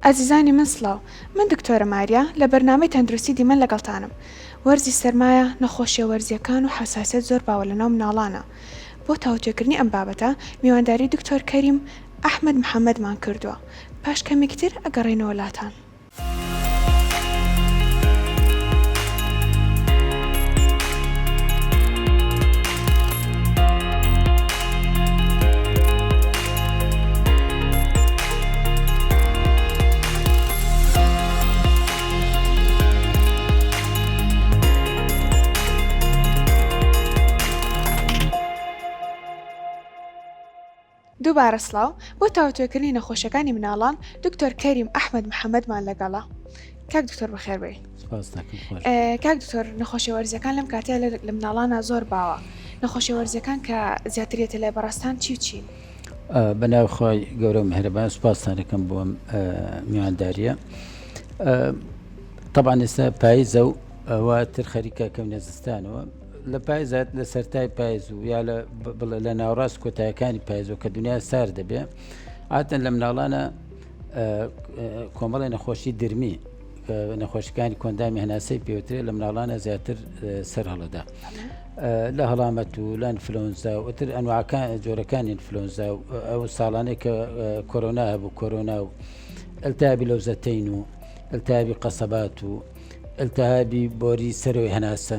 ئازیزانی من سڵاو من دکتۆرە ماریا لە بەرنامەی تەندروستی دیمەن لەگەڵتانم وەرزی سەرمایە نەخۆشیە وەرزیەکان و حەساسیەت زۆر باوە لەناو مناڵانا بۆ تاوتوێکردنی ئەم بابەتە میوانداری دکتۆر کەریم ئەحمەد محەمەدمان کردووە پاش کەمێکی تر ئەگەڕێینەوە لاتان. دووبارە سڵاو، بۆ تاوتوێکردنی نەخۆشیەکانی مناڵان دکتۆر کەریم ئەحمەد محەمەدمان لەگەڵە. کاک دکتۆر بەخێر بێی. سپاس دەکەم خۆش. کاک دکتۆر نەخۆشیە وەرزیەکان لەم کاتەیە لە مناڵانا زۆر باوە. نەخۆشیە وەرزیەکان کە زیاتر یەتە لای بەڕێزتان چی و چین؟ بە ناوی خوای گەورە و میهرەبان سوپاستان دەکەم بۆ ئەم میوانداریە. تەبعەن ئێستا پاییزە و ئەوە تر خەریکە کەونە زستانەوە. لە پایزات لە سەرتای پایز و یا لە بڵێ لە ناوڕاست کۆتایەکانی پایزەوە کە دنیا سارد دەبێ عادەتەن لە مناڵانە کۆمەڵی نەخۆشی درمی کە نەخۆشیەکانی کۆندامی هەناسەی پێوترێ لە مناڵانە زیاتر سەر هەڵەدا لە هەڵامەت و لە ئەنفلۆنزا و ئەتر ئەنواکان جۆرەکانی ئەنفلۆنزا و ئەو ساڵانەی کە کۆرۆنا هەبوو کۆرۆنا و التهابی لەوزەتین و التهابی قەسەبات و التهابی بۆری سەرەوەی هەناسە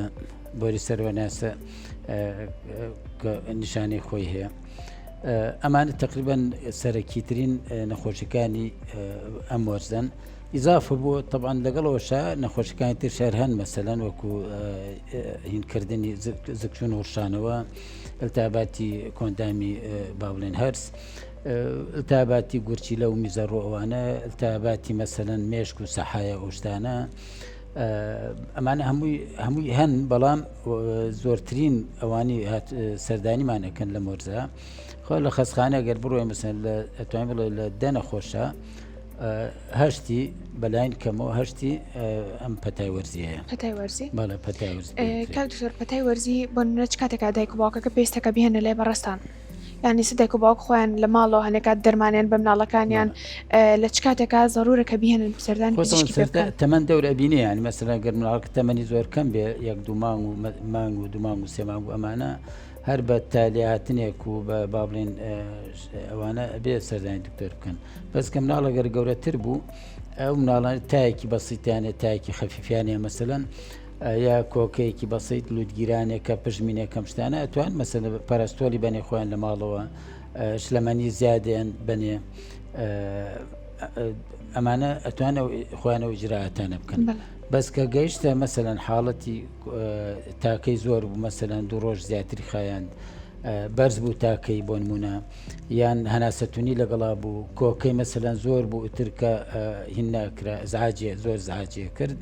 بۆری سەرەوەی هەناسە کە نیشانەی خۆی هەیە ئەمانە تقریبا سەرەکیترین نەخۆشیەکانی ئەم وەرزەن ئیزافە بۆ تەبان لەگەڵەوەشە نەخۆشیەکانی تر شەر هەن مەسەلەن وەکو هینکردنی زکچون و ڕشانەوە التهاباتی کۆندامی با بڵێن هەرس التهاباتی گورچیلە و میزەڕۆ ئەوانە التهاباتی مەسەلەن مێشک و سەحایە ئەو شتانە ئەمانە هەمووی هەمووی هەن بەڵام زۆرترین ئەوانی سەردانیمان ئەەکەن لە مۆرزە خۆ لە خەسخانە گەر بڕۆی مەسەن لە ئەتوانین بڵێ لە دە نەخۆشە هەشتی بەلاین کەمەوە هەشتی ئەم پەتای وەرزی هەیە پەتای وەرزی بەڵێ پەتای وەرزی کاک دکتۆر پەتای وەرزی بۆ نمونە چ کاتێکا دایک و باوکەکە پێویستەکە بهێنە لای بەڕێزتان یانی چ دایک و باوک خۆیان لە ماڵەوە هەنێک کات دەرمانیان بە مناڵەکانیان لە چ کاتێکا زەرورە کە بهێنن سەردانی پزیشکی پێ بکەن تەمەن دەور ئەبینێ یانی مەسەلەن گەر مناڵەکە تەمەنی زۆر کەم بێ یەک دوو مانگ و مانگ و دوو مانگ و سێ مانگ و ئەمانە هەر بە تالێهاتنێک و بە با بڵێن ئەوانە بێ سەردانی دکتۆر بکەن بەس کە مناڵە گەر گەورەتر بوو ئەو مناڵان تایەکی بەسیتیانێ تایەکی خەفیفیانە مەسەلەن یا کۆکەیەکی بەسیت لوتگیرانێک کە پژمینێک کەم شتانە ئەتوان مەسەلە پەرستۆلی بەنێ خۆیان لە ماڵەوە شلەمەنی زیادیان بەنێ ئەمانە ئەتوان خۆیان ئەو ئیجرائاتانە بکەن بەس کە گەیشتە مەسەلەن حاڵەتی تاکەی زۆر بوو مەسەلەن دوو ڕۆژ زیاتری خایاند بەرز بوو تاکەی بۆ نمونە یان هەناسەتونی لەگەڵا بوو کۆکەی مەسەلەن زۆر بوو ئیتر کە هین ناکرا ئزعاجێ زۆر زعاجێ کرد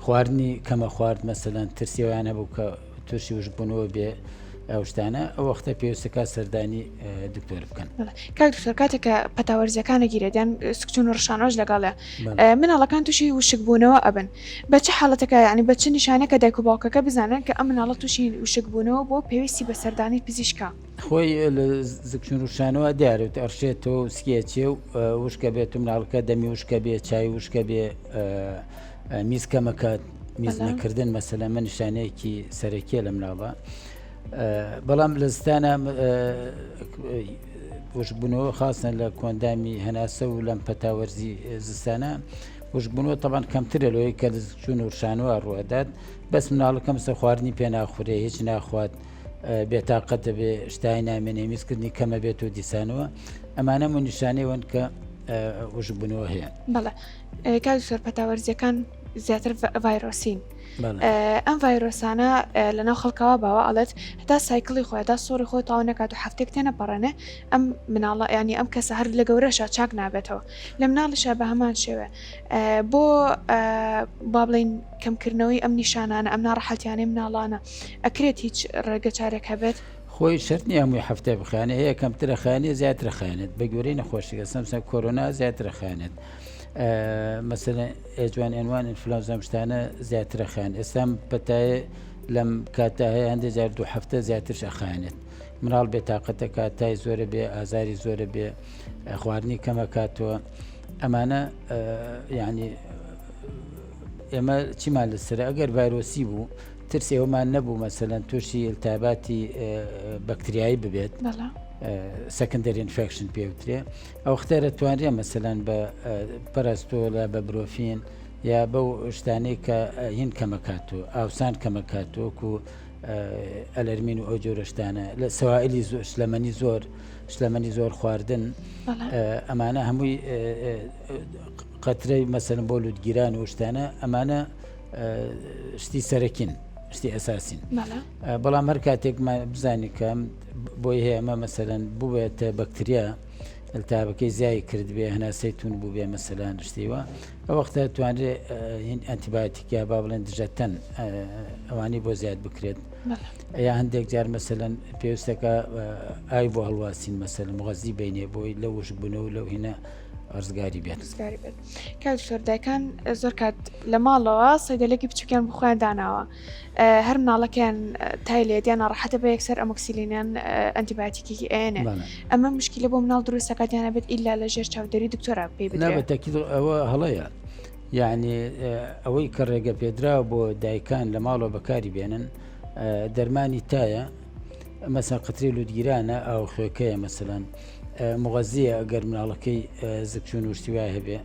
خواردنی کەمە خوارد مەسەلەن ترسیەوەیان هەبوو کە تووشی وشکبوونەوە بێ ئەو شتانە ئەو وەختە پێویستەکە سەردانی دکتۆر بکەن. کاک دکتۆر کاتێک کە پەتا وەرزیەکان ئەگیرێت یان سکچون و ڕشانەوەش لەگەڵێ مناڵەکان تووشی وشکبوونەوە ئەبن بە چ حاڵەتەکە یعنی بە چ نیشانەکە دایک و باوکەکە بزانن کە ئەم مناڵە تووشی وشکبوونەوە بۆ پێویستی بە سەردانی پزیشکە؟ خۆی لە زکچون ڕشانەوە دیارە ئەڕشێتەوە و سکیەچێ و وشکە بێت و مناڵەکە دەمی وشکە بێ چای وشکە بێ میز کەمەکات میز نەکردن مەسەلەن من نیشانەیەکی سەرەکیە لە مناڵە بەڵام لە زستانە وشکبوونەوە خاصە لە کۆندامی هەناسە و لەم پەتاوەرزی زستانە وشکبوونەوە تەبان کەمترە لەوەی کە چون ورشانەوە ڕوەدات بەس مناڵەکەم سە خواردنی پێ ناخورێ هیچ ناخوات بێتاقەت دەبێ شتای نامێنێ میزکردنی کەمە بێت و دیسانەوە ئەمانە و نیشانەیەوەن کە وشکبوونەوە هەیە بەڵێ کاک دکتۆر پەتا وەرزیەکان زیاتر ڤایرۆسین ئەم ڤایرۆسانە لەناو خەڵکەوە باوە ئەڵێت هەتا cycle ی خۆی هەتا سۆڕی خۆی تاو نەکات و هەفتێک تێنەپەڕێنێ ئەم مناڵە ینی ئەم کەسە هەر لە گەورەشە چاک نابێتەوە لە مناڵیشە بە هەمان شێوێ بۆ با بڵین کەمکردنەوەی ئەم نیشانانە ئەم ناڕەحەتیانەی مناڵانە ئەکرێت هیچ ڕێگە چارێک هەبێت؟ خۆی شەرت نییە هەمووی هەفتە بخایەنێ هەیە کەمترە خایەنێ زیاترە خایەنێت بە گوێرەی نەخۆشیەکە سەمسە کۆرۆنا زیاترە خایەنێت مەسەلەن H1 N1 ئینفلۆنزا ئەم شتانە زیاترە خایەن ئێستا پەتایە لەم کاتە هەیە هەندێک جار دوو هەفتە زیاترش ئەخایەنێت مناڵ بێ تاقەتەکات تای زۆرە بێ ئازاری زۆرە بێ خواردنی کەمە کاتەوە. ئەمانە یعنی ئێمە چیمان لەسرە ئەگەر ڤایرۆسی بوو ترسی ئەومان نەبوو مەسەلەن تووشی التهاباتی بەکتریایی ببێت secondary infection پێوترێ ئەو ختەرە توانرێ مەسەلەن بە پەرستۆلە بە برۆفین یا بەو شتانەی کە هین کەمەکات و ئاوسان کەمەکات وەکو ئەلەرمین و ئەو جۆرە شتانە لە سەوائلی زۆر شلەمەنی زۆر شلەمەنی زۆر خواردن ئەمانە هەمووی قەترەی مەسەلەن بۆ لوتگیران و شتانە ئەمانە شتی سەرەکین شتی ئەساسین بەڵام هەر کاتێک بزانانی کە بۆی هەیە ئەمە مەسەلەن ببێتە بەکتریا التهابەکەی زیای کرد بێ هەناسەی تون بوو بێ مەسەلەن شتیوە ئەو وەختە توانرێ هین ئەنتیبایۆتیک یا با بڵێن دژەتەن ئەوانی بۆ زیاد بکرێت یا هەندێک جار مەسەلەن پێویستەکە ئای بۆ هەڵواسین مەسەلەن مغەزی بینێ بۆی لە وشک بوونەوە لەو هینە ڕزگاری بێت. ڕزگاری بێت. کاک دکتۆر دایکان زۆر کات لە ماڵەوە سەیدەلێکی بچووکیان بۆ خۆیان داناوە هەر مناڵەکەیان تای لێت یان ناڕەحەتە بە یەکسەر ئەمۆکسیلینیان ئەنتیبایۆتیکێکی ئەیەنێ ئەمە مشکلە بۆ مناڵ دروست دەکات یان ئەبێت ئیلا لە ژێر چاودێری دکتۆرا پێی بدرێت؟ نا بە تەکید ئەوە هەڵەیە یعنی ئەوەی کە ڕێگە پێدراوە بۆ دایکان لە ماڵەوە بەکاری بێنن دەرمانی تایە مەسەن قەترەی لوتگیرانە ئاوخوێکەیە مەسەلەن مغەزیە ئەگەر مناڵەکەی زگچوون و شتی وای هەبێ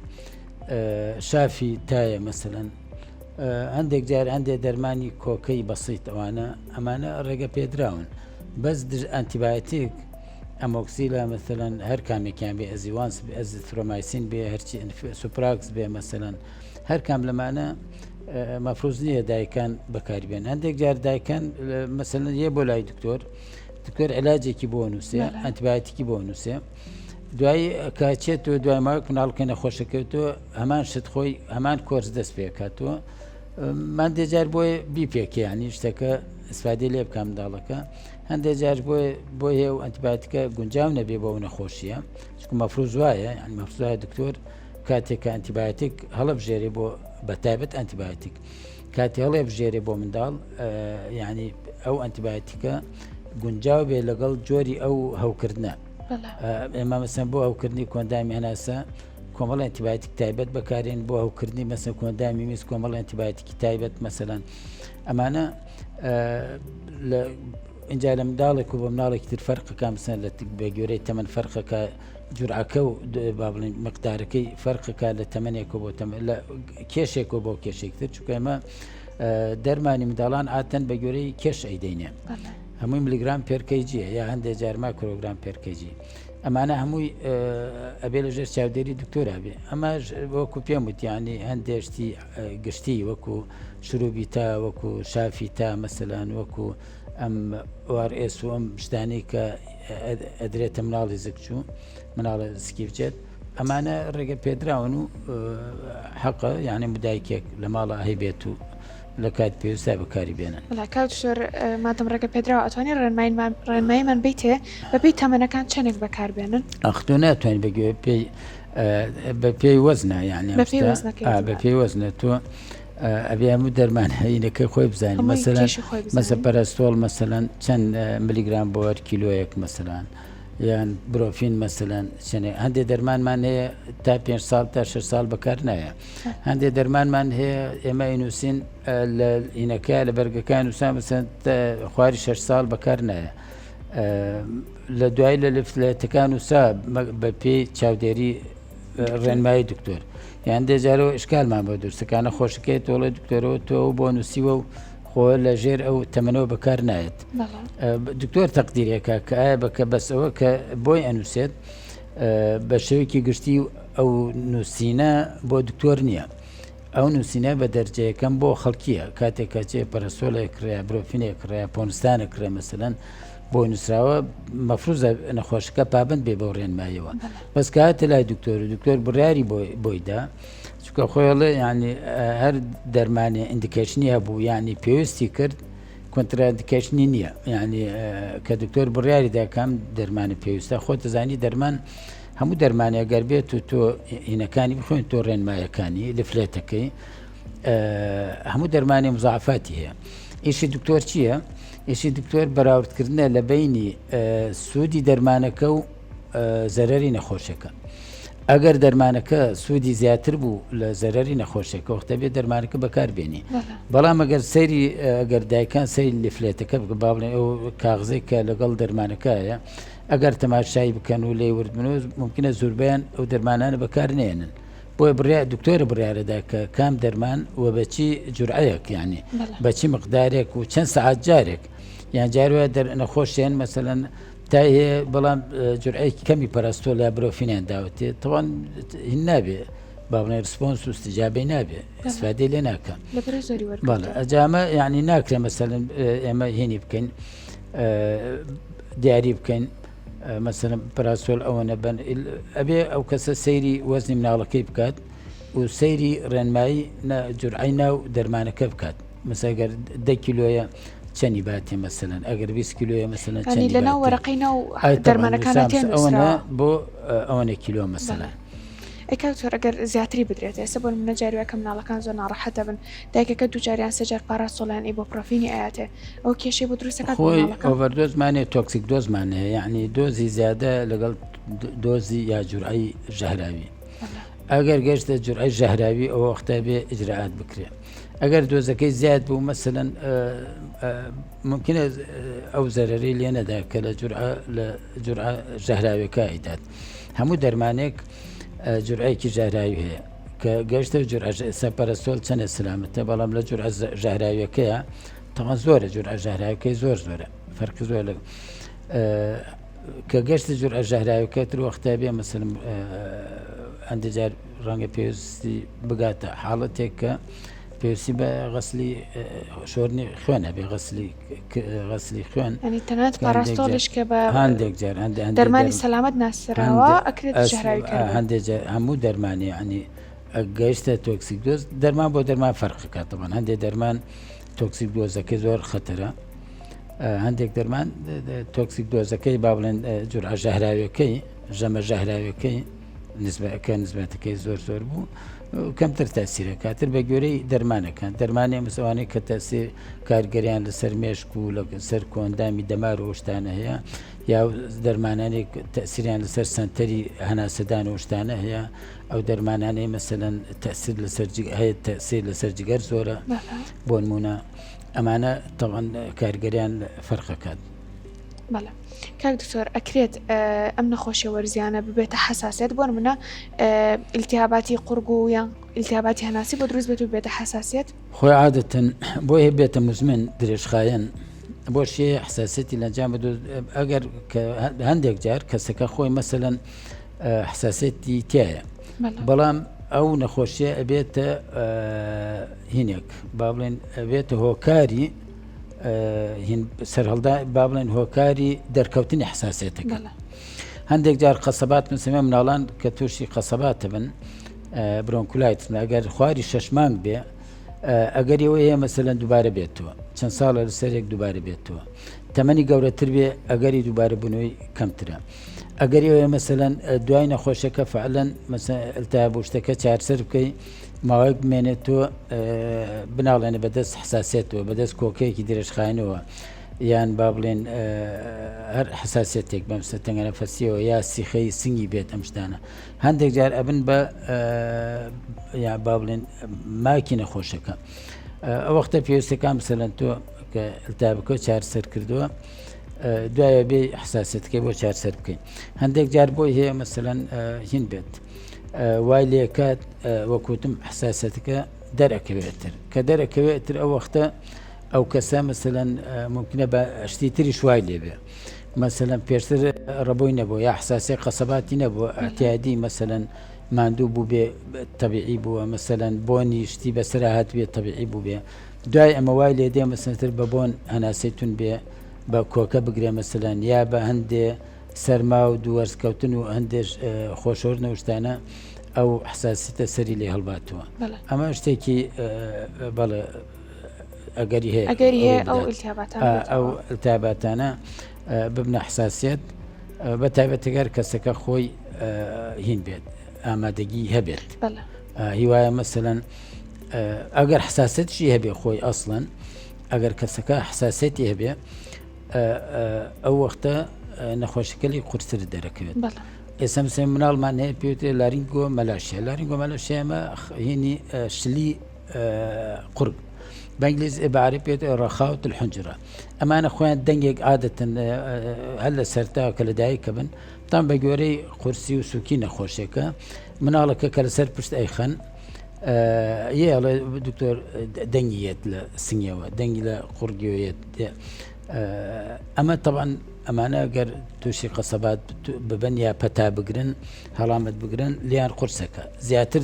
شافی تایە مەسەلەن هەندێک جار هەندێک دەرمانی کۆکەی بەسیت ئەوانە ئەمانە ڕێگە پێدراون بەس دژ ئەنتیبایەتیک ئەمۆکسیلا مەسەلەن هەر کامێکیان بێ ئەزیوانس بێ ئەزیترۆمایسین بێ هەرچی سوپراکس بێ مەسەلەن هەر کام لەمانە مەفروز نییە دایکان بەکاربێن هەندێک جار دایکان مەسەلەن یە بۆ لای دکتۆر دکتۆر علاجێکی بۆ نووسێ ئەنتیبایۆتیکی بۆ نووسێ دوایی کاچێت و دوای ماوەک مناڵکە نەخۆشەکەوتەوە هەمان شت خۆی هەمان کۆرس دەست پێکاتەوە مادێ جار بۆی بیپێکە ینی شتەکە ئیسفادەی لێ بکە منداڵەکە هەندێک جار بۆی بۆی هەیە و ئەنتیبایۆتیکە گونجاو نەبێ بۆ ئەو نەخۆشیە چونکە مەفروز وایە یعنی مەفروز وایە دکتۆر کاتێک کە ئەنتیبایۆتیک هەڵبژێرێ بۆ بە تایبەت ئەنتیبایۆتیک کاتی هەڵێ بژێرێ بۆ منداڵ یعنی ئەو ئەنتیبایۆتیکە گونجاو بێ لەگەڵ جۆری ئەو هەوکردنە ئێمە مەسەن بۆ هەوکردنی کۆندامی هەناسە کۆمەڵ ئەنتیبایۆتیک تایبەت بەکارێن بۆ هەوکردنی مەسە کۆندامی میز کۆمەڵ ئەنتیبایۆتیکی تایبەت مەسەلەن ئەمانە لە اینجا لە منداڵێک و بە مناڵێکی تر فەرقەکە مەسەن لە بە گوێرەی تەمەن فەرقەکە جورعەکە و با بڵێین مقدارەکەی فەرقەکە لە تەمەنێک و بۆ تەمەن لە کێشێک و بۆ کێشێک تر چونکە ئێمە دەرمانی منداڵان ئاتەن بە گوێرەی کێش ئەیدەینێ هەمووی ملیگرام per kg یە یا هەندێک جار مایکرۆگرام per kg ئەمانە هەمووی ئەبێ لە ژێر چاودێری دکتۆرا بێ ئەمەش وەکو پێم وتیانی هەندێشتی گشتی وەکو شروبی تا وەکو شافی تا مەسەلەن وەکو ئەم ORS و ئەم شتانەی کە ئەدرێتە مناڵی زگچوو مناڵە سکی بچێت ئەمانە ڕێگە پێدراون و حەقە یعنی مدایکێک لە ماڵە هەیبێت و لە کات پێویستا بەکاری بێنن. وەڵا کاک دکتۆر مادەم ڕێگە پێدراوە ئەتوانی ڕێنماییمان ڕێنماییمان بیتێ بەپێی تەمەنەکان چەندێک بەکار بێنن؟ ئەخ تۆ ناتوانانی بە گوێ پێی بە پێی وەزنە یعنی بە پێی وەزنەکەی بە پێی وەزنە تۆ ئەبێ هەموو دەرمان هەینەکەی خۆی بزانانی مەسەلەن مەسە پەرستۆڵ مەسەلەن چەند ملیگرام بۆ هەر کیلۆیەک مەسەلەن یان برۆفین مەسەلەن چەنێ هەندێک دەرمانمان هەیە تا پێ ساڵ تا 6 ساڵ بەکار نایە هەندێک دەرمانمان هەیە ئێمە ئینوسین لە ئینەکە لە بەرگەکان نووسان مەسەن خواری 6 ساڵ بەکار نایە لە دوای لە leaflet ەکان نووسا بە پێی چاودێری ڕێنمایی دکتۆر یان دێجارەوە ئشکالمان بۆ دروستەکانە خۆشەکەی تۆڵێ دکتۆرەوە تۆ بۆ نووسیوە و خۆ لە ژێر ئەو تەمەنەوە بەکار نایەت دکتۆر تەقدیرێکە کە ئایا بەکە بەس ئەوە کە بۆی ئەنووسێت بە شێوەیەکی گشتی ئەو نووسینە بۆ دکتۆر نییە ئەو نووسینە بە دەرجەیەکەم بۆ خەڵکیە کاتێک کەچێ پەرەسۆلێک ڕێ برۆفینێک ڕێ پۆنستانێک ڕێ مەسەلەن بۆ نووسراوە مەفروزە نەخۆشەکە پابند بێ بەو ڕێنماییەوە بەس کاتە لای دکتۆر و دکتۆر بڕیاری بۆیدا چونکە خۆیڵێ ینی هەر دەرمانی indication ی هەبوو ینی پێویستی کرد contraindication ی نییە ینی کە دکتۆر بڕیاری داکام دەرمانی پێویستە خۆ دەزانی دەرمان هەموو دەرمانێک گەر بێت و تۆ هینەکانی بخوێن تۆ ڕێنمایەکانی leaflet ەکەی هەموو دەرمانی مزاعفاتی هەیە ئیشی دکتۆر چییە؟ ئیشی دکتۆر بەراوردکردنە لە بینی سوودی دەرمانەکە و زەرەری نەخۆشەکە. ئەگەر دەرمانەکە سوودی زیاتر بوو لە زەرەری نەخۆشیەکە وەختە بێ دەرمانەکە بەکار بێنی بەڵام ئەگەر سەیری ئەگەر دایکان سەیری leaflet ەکە بکە با بڵێن ئەو کاغزێک کە لەگەڵ دەرمانەکەیە ئەگەر تەماشایی بکەن و لێ ورد بن و ممکنە زۆربیان ئەو دەرمانانە بەکار نێنن بۆیە بڕیار دکتۆرە بڕیارەدا کە کام دەرمان و بەچی جورعەیەک یعنی بەچی مقدارێک و چەند سەعات جارێک یان جاروە دەر نەخۆشیان مەسەلەن تای هەیە بەڵام جورعەیەکی کەمی پەرستۆل یا برۆفینیان داوەتێ تەوان هین نابێ با بڵێن response و استجابەی نابێ استفادەی لێ ناکە بەڵێ ئەجامە یعنی ناکرێ مەسەلەن ئێمە هینی بکەین دیاری بکەین مەسەلەن پراسۆل ئەوەنە بن ئەبێ ئەو کەسە سەیری وەزنی مناڵەکەی بکات و سەیری ڕێنمایی جورعەی ناو دەرمانەکە بکات مەسەلەن گەر دە کیلۆیە چەنی باتێ مەسەلەن ئەگەر 20 کیلۆیە مەسەلەن چەنی لە ناو وەرەقەی ناو دەرمانەکان ئەوەنە بۆ ئەوەنە کیلۆ مەسەلەن. ئەی کاک دکتۆر ئەگەر زیاتری بدرێت ئێستا بۆ نمونە جاری وایە کە مناڵەکان زۆر ناڕەحەت دەبن دایکەکە دوو جار یان سێ جار پاراسۆڵ یان ئیبۆپرۆفینی ئەیاتێ ئەوە کێشەی بۆ دروست دەکات بۆ خۆی مناڵەکە؟ overdose مان هەیە toxic dose مان هەیە یعنی دۆزی زیادە لەگەڵ دۆزی یا جورعەی ژەهراوی ئەگەر گەشتە جورعەی ژەهراوی ئەوە وەختە بێ ئیجرائات بکرێ ئەگەر دۆزەکەی زیاد بوو مەسەلەن ممکنە ئەو زەرەرەی لێ نەدا کە لە جورعە لە جورعە ژەهراویەکە ئەیدات هەموو دەرمانێک جورعەیەکی ژەهراوی هەیە کە گەشتە جورعە ئێستا پەرستۆل چەندە سلامەتە بەڵام لە جورعە ژەهراویەکەیە تەواو زۆرە جورعە ژەهراویەکەی زۆر زۆرە فەرقی زۆر لە کە گەشتە جورعە ژەهراویەکە تر وەختە بێ مەسەلەن هەندێک جار ڕەنگە پێویستی بگاتە حاڵەتێک کە پێویستی بە غەسلی شۆرنی خوێن هەبێ غەسلی غەسلی خوێن ینی تەنانەت پاراستۆڵیش کە بە هەندێک جار هەندێک دەرمانی سەلامەت ناسراوە ئەکرێت ژەهراوی کەر بێت. هەندێک جار هەموو دەرمانی یعنی گەیشتە toxic dose دەرمان بۆ دەرمان فەرقەکات طبعا هەندێک دەرمان toxic dose ەکەی زۆر خەتەرە هەندێک دەرمان toxic dose ەکەی با بڵێن جورعە ژەهراویەکەی ژەمە ژەهراویەکەی نسبەکە نسبەتەکەی زۆر زۆر بوو کەمتر تاسیرە کاتر بە گوێرەی دەرمانەکان دەرمانی مسوانەی کە تەسیر کارگەریان لەسەر مێشک و لەسەر کۆندامی دەمار و شتانە هەیە یا دەرمانانێک تەسیریان لەسەر سنتەری هەناسەدان و شتانە هەیە ئەو دەرمانانەی مەسەلەن تەسیر لەسەر هەیە تەسیر لەسەر جگەر زۆرە بۆ نمونە ئەمانە تەوان کارگەریان فەرقەکات. بەڵێ کاک دکتۆر ئەکرێت ئەم نەخۆشیە وەرزیانە ببێتە حساسیت بۆ نمونە ئیلتیاباتی قورگ و یان ئیلتیاباتی هەناسی بۆ دروست بێت و بێتە حساسیت خۆی عادەتەن بۆی هەیە بێتە مزمن درێژخایەن بۆ شێ حساسیەتی لە جام ئەگەر هەندێک جار کەسەکە خۆی مەسەلەن حساسیەتی تایە بەڵام ئەو نەخۆشیە ئەبێتە هینێک با بڵێن ئەبێتە هۆکاری هین سەرهەڵدا با بڵێن هۆکاری دەرکەوتنی حساسیەتەکە هەندێک جار قەسەبات مسەمە مناڵان کە تووشی قەسەباتە بن bronchiolitis ئەگەر خواری شش مانگ بێ ئەگەر ئەوە هەیە مەسەلەن دووبارە بێتەوە چەند ساڵە لەسەرێک دووبارە بێتەوە تەمەنی گەورەتر بێ ئەگەری دووبارە بوونەوەی کەمترە ئەگەری ئەوەیە مەسەلەن دوای نەخۆشیەکە فعلەن التهاب و شتەکە چارەسەر بکەی ماوەیەک بمێنێت تۆ بناڵێنە بەدەست حساسیەتەوە بەدەست کۆکەیەکی درێژخایەنەوە یان با بڵێن هەر حساسیەتێک بەم سەر تەنگەنەفەسیەوە یا سیخەی سنگی بێت ئەم شتانە هەندێک جار ئەبن بە یا با بڵێن ماکی نەخۆشەکە ئەو وەختە پێویستەکان مەسەلەن تۆ کە التهابەکە چارەسەر کردووە دوایە بێ حساسەتەکەی بۆ چارسەر بکەین هەندێک جار بۆی هەیە مەسەلەن هین بێت وای لێکات وەکوتم حساسەتەکە دەرەکەوێتتر کە دەرەکەوێتتر ئەو وەختە ئەو کەسە مەسەلەن ممکنە بە شتی تری شوای لێبێ مەسەلەن پێشتر ڕەبۆی نەبوو یا حساسی قەسەباتی نەبوو اعتیادی مەسەلەن ماندوو بوو بێ تەبیعی بووە مەسەلەن بۆنی شتی بەسرا هاتبێ تەبیعی بوو بێ دوای ئەمە وای لێ دێ مەسەلەن بە بۆن هەناسەی تون بێ بە کۆکە بگرێ مەسەلەن یا بە هەندێ سەرما و دووەرز کەوتن و هەندێ خۆشۆردن و شتانە ئەو حساسیتە سەری لێ هەڵباتەوە ئەمە شتێکی بەڵێ ئەگەری هەیە ئەگەری هەیە ئەو التهاباتانە ئەو التهاباتانە ببنە حساسیت بە تایبەتەگەر کەسەکە خۆی هین بێت ئامادەگی هەبێت هیوایە مەسەلەن ئەگەر حساسیەتشی هەبێ خۆی ئەسڵەن ئەگەر کەسەکە حساسیەتی هەبێ ئەو وەختە نەخۆشیکەلی قورستر دەرەکەوێت. ئێستا مەسەلەن مناڵمان هەیە پێوترێ laryngomalacia laryngomalacia ئەمە هینی شلی قورگ بە ئینگلیز بە عەرەبی پێوترێ رخاوة الحنجرە ئەمانە خۆیان دەنگێک عادەتەن هەر لە سەرتا کە لەدایکە بن تام بە گوێرەی قورسی و سوکی نەخۆشیەکە مناڵەکە کە لەسەر پشت ئەیخەن یێڵێ دکتۆر دەنگی یەت لە سنگەوە دەنگی لە قوڕگیەوە ئەمە تەبعەن ئەمانە گەر تووشی قەسەبات ببن یا پەتا بگرن هەڵامەت بگرن لیان قورسەکە زیاتر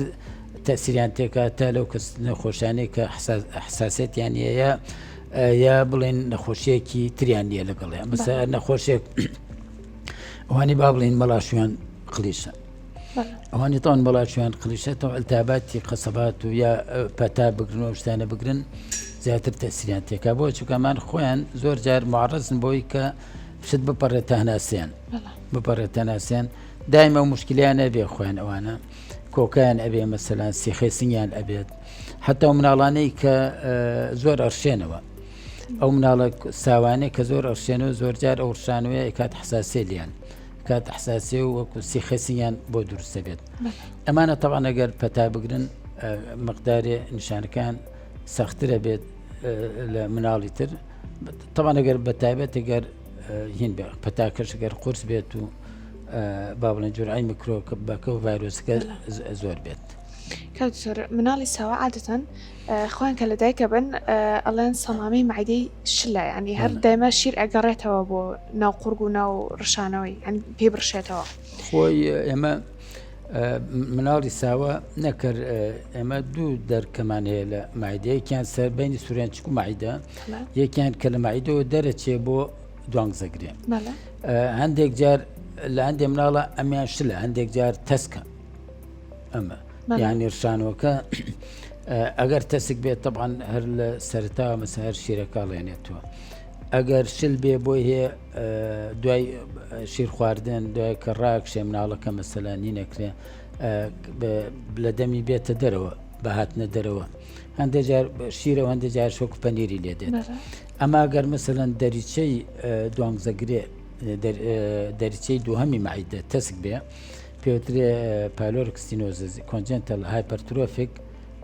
تەسیریان تێکا تا لەو کەس نەخۆشانەی کە حساسێتیان هەیە یا بڵێن نەخۆشیەکی تریان نییە لەگەڵیان مەسە نەخۆشێک ئەوانی با بڵین مەڵاشویان قلیشە ئەوانی تاوان بەڵاشویان قلیشە تەو التاباتی قەسەبات و یا پەتا بگرن و شتانە بگرن زیاتر تەسیریان تێکا بۆ چونکەمان خۆیان زۆر جار معرضن بۆی کە شت بپەڕێت تەناسیان بپەڕێت تەناسیان دایمە و مشکلیان نەبێ خۆیان ئەوانە کۆکیان ئەبێ مەسەلان سیخەی سنگیان ئەبێت حتا و مناڵانەی کە زۆر ئەرشێنەوە ئەو مناڵە ساوانەی کە زۆر ئەرشێنەوە زۆرجار ئەو ڕشانەوەی کات حساسێلیان کات حساسێ و وەکو سیخەی سنگیان بۆ دروستە بێت ئەمانە تەوان ئەگەر پەتا بگرن مقدارێ نیشانەکان سەخترە بێت لە مناڵی تر تەوان ئەگەر بە تایبەت گەر هین بێ پەتاکەش گەر قورس بێت و با بڵێن جورعی میکرۆ بەکە و ڤایرۆسەکە زۆر بێت. کاک دکتۆر مناڵی ساوا عادەتەن خۆیان کە لەدایکە بن ئەڵێن سەمامی مەعیدەی شلە ینی هەر دایمە شیر ئەگەڕێتەوە بۆ ناو قورگ و ناو ڕشانەوەی یعنی پێی بڕشێتەوە. خۆی ئێمە مناڵی ساوە نەکرد ئێمە دوو دەرکەمان هەیە لە مایدە یەکیان سەر بینی سوورێنچک و مایدە یەکیان کە لە مایدەوە دەرەچێ بۆ دوانگ زەگرێ هەندێک جار لە هەندێک مناڵە ئەمیان شلە هەندێک جار تەسکە ئەمە یانی ڕشانەوەکە ئەگەر تەسک بێت طبعاان هەر لە سەرتا مەسە هەر شیرەکەڵێنێتەوە ئەگەر شل بێ بۆی هەیە دوای شیر خواردن دوای کە ڕاکشێ مناڵەکە مەسەلا نینەکرێ لە دەمی بێتە دەرەوە بە هاتنە دەرەوە هەندێک جار شیرە و هەندێک جار شۆک پەنیری لێ دێت ئەما گەر مەسەلەن دەریچەی دوانگزەگرێ دەریچەی دووهەمی مەعیدە تەسک بێ پێوترێ pyloric stenosis congenital hypertrophic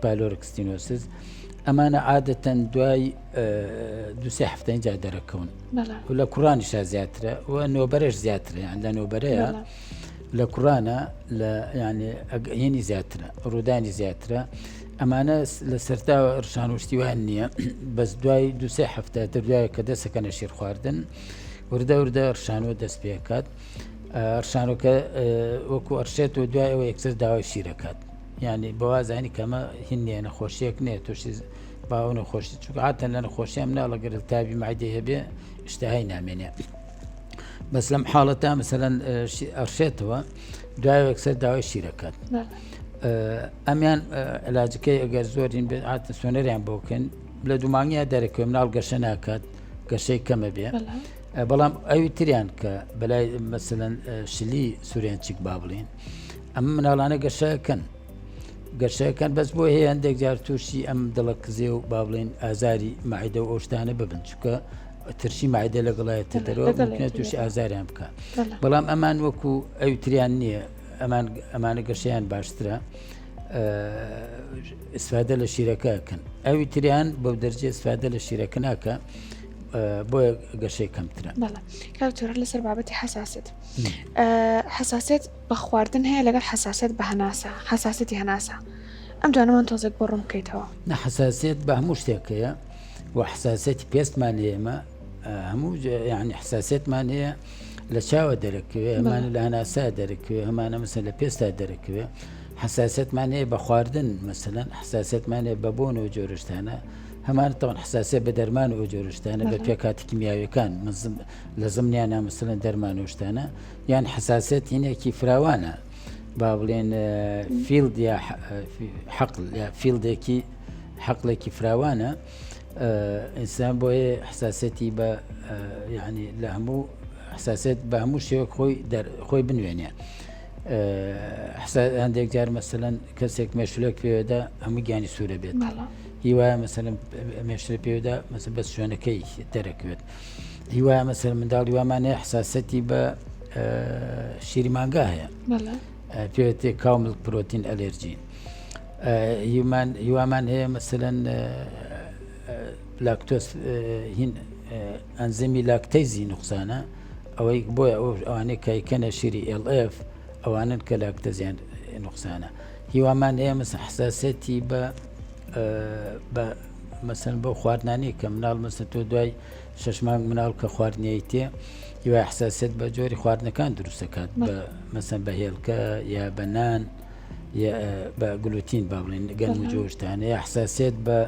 pyloric stenosis ئەمانە عادەتەن دوای دوسێ هەفتە اینجا دەرەکەون و لە کوڕانیشا زیاترە و نۆبەرەش زیاترە یان لە نۆبەرەیە لە کوڕانە لە ینی هینی زیاترە ڕوودانی زیاترە ئەمانە لە سەرتا ڕشان و شتیوان نییە بەس دوای دوسێ هەفتە تر دوای کە دەسەکەنە شیر خواردن وردە وردە ڕشانەوە دەست پێکات ڕشانەکە وەکو ئەرشێت و دوای ئەوە یەکسەر داوای شیرەکات یعنی بەوازانی کەمە هین نییە نەخۆشیەک نییە تووشی باو نەخۆشی چونکە عادەتەن لە نەخۆشیە مناڵە گەر التهابی مەعدەی هەبێ اشتهای نامێنێ بەس لەم حاڵەتە مثلەن ئەڕشێتەوە دوای یەکسەر داوای شیرەکات ئەمیان علاجەکەی ئەگەر زۆرین بێت عادەتەن سۆنەریان بۆ بکەن لە دومانگیا دەرەکەوێ مناڵ گەشە ناکات گەشەی کەمە بێ بەڵام ئەوی تریان کە بەلای مەسەلەن شلی سوورێنچک با بڵین ئەم مناڵانە گەشەکەن گەشەکەن بەس بۆ هەیە هەندێک جار تووشی ئەم دڵە کزێ و با بڵێن ئازاری مەعیدە و ئەو شتانە ببن چونکە ترشی مەعیدە لەگەڵایەتە دەرەوە ممکنە تووشی ئازاریان بکە بەڵام ئەمان وەکو ئەوی تریان نییە ئەمان ئەمانە گەشەیان باشترە ئیسفادە لە شیرەکە کەن ئەوی تریان بەو دەرجێ ئیسفادە لە شیرەکە ناکە بۆیە گەشەی کەمترە کاکتۆر لەسەر بابەتی حساسێت حساسێت بە خواردن هەیە لەگەڵ حەساسیەت بە هەناسە، حەساسیەتی هەناسە. ئەم دوانەمان تۆزێک بۆ ڕوون بکەیتەوە. نا حەساسیەت بە هەموو شتێک هەیە و حەساسیەتی پێستمان هەیە ئێمە هەموو یعنی حەساسیەتمان هەیە لە چاوە دەرەکەوێ هەمانە لە هەناسە دەرەکەوێ هەمانە مەسەلەن لە پێستا دەرەکەوێ حەساسیەتمان هەیە بە خواردن مەسەلەن حەساسیەتمان هەیە بە بۆن و جۆرشتانە هەمان تەوان حەساسیەت بە دەرمان و جۆرشتانە بە پێکاتی کیمیاویەکان لە زمنیانە مەسەلەن دەرمان و شتانە یان حەساسیەت هینێکی فراوانە با بڵێن field یا حەقل یا field ێکی حەقلێکی فراوانە ئینسان بۆیە حساسەتی بە یعنی لە هەموو حساسێت بە هەموو شێوەک خۆی خۆی بنوێنێ هەندێک جار مەسەلەن کەسێک مێشولێک پێوەدا هەموو گیانی سوورە بێت هیوایە مەسەلەن مێشتر پێوەدا مەسە بەس شوێنەکەی دەرەکەوێت هیوایە مەسەر منداڵی وامانەیە حساسەتی بە شیری مانگا هەیە پێوتێ cow milk protein allergy. هیومان هیوامان هەیە مەسەلەن لاکتۆس هین ئەنزیمی lactase ی نوقسانە ئەوەی بۆیە ئەوانەی کە یکەنە شیری LF ئەوانن کە لاکتەزیان نوقسانە. هیوامان هەیە مەسەن حساسەتی بە بە مەسەن بەو خواردنانی کە مناڵ مەسە تۆ دوای شش مانگ مناڵ کە خواردنیەی تێ هیوای حساسیت بە جۆری خواردنەکان دروستەکات بە مەسەن بە هێلکە یا بە نان بە گلوتین با بڵێن گەنم و جۆشتانە یا حساسیت بە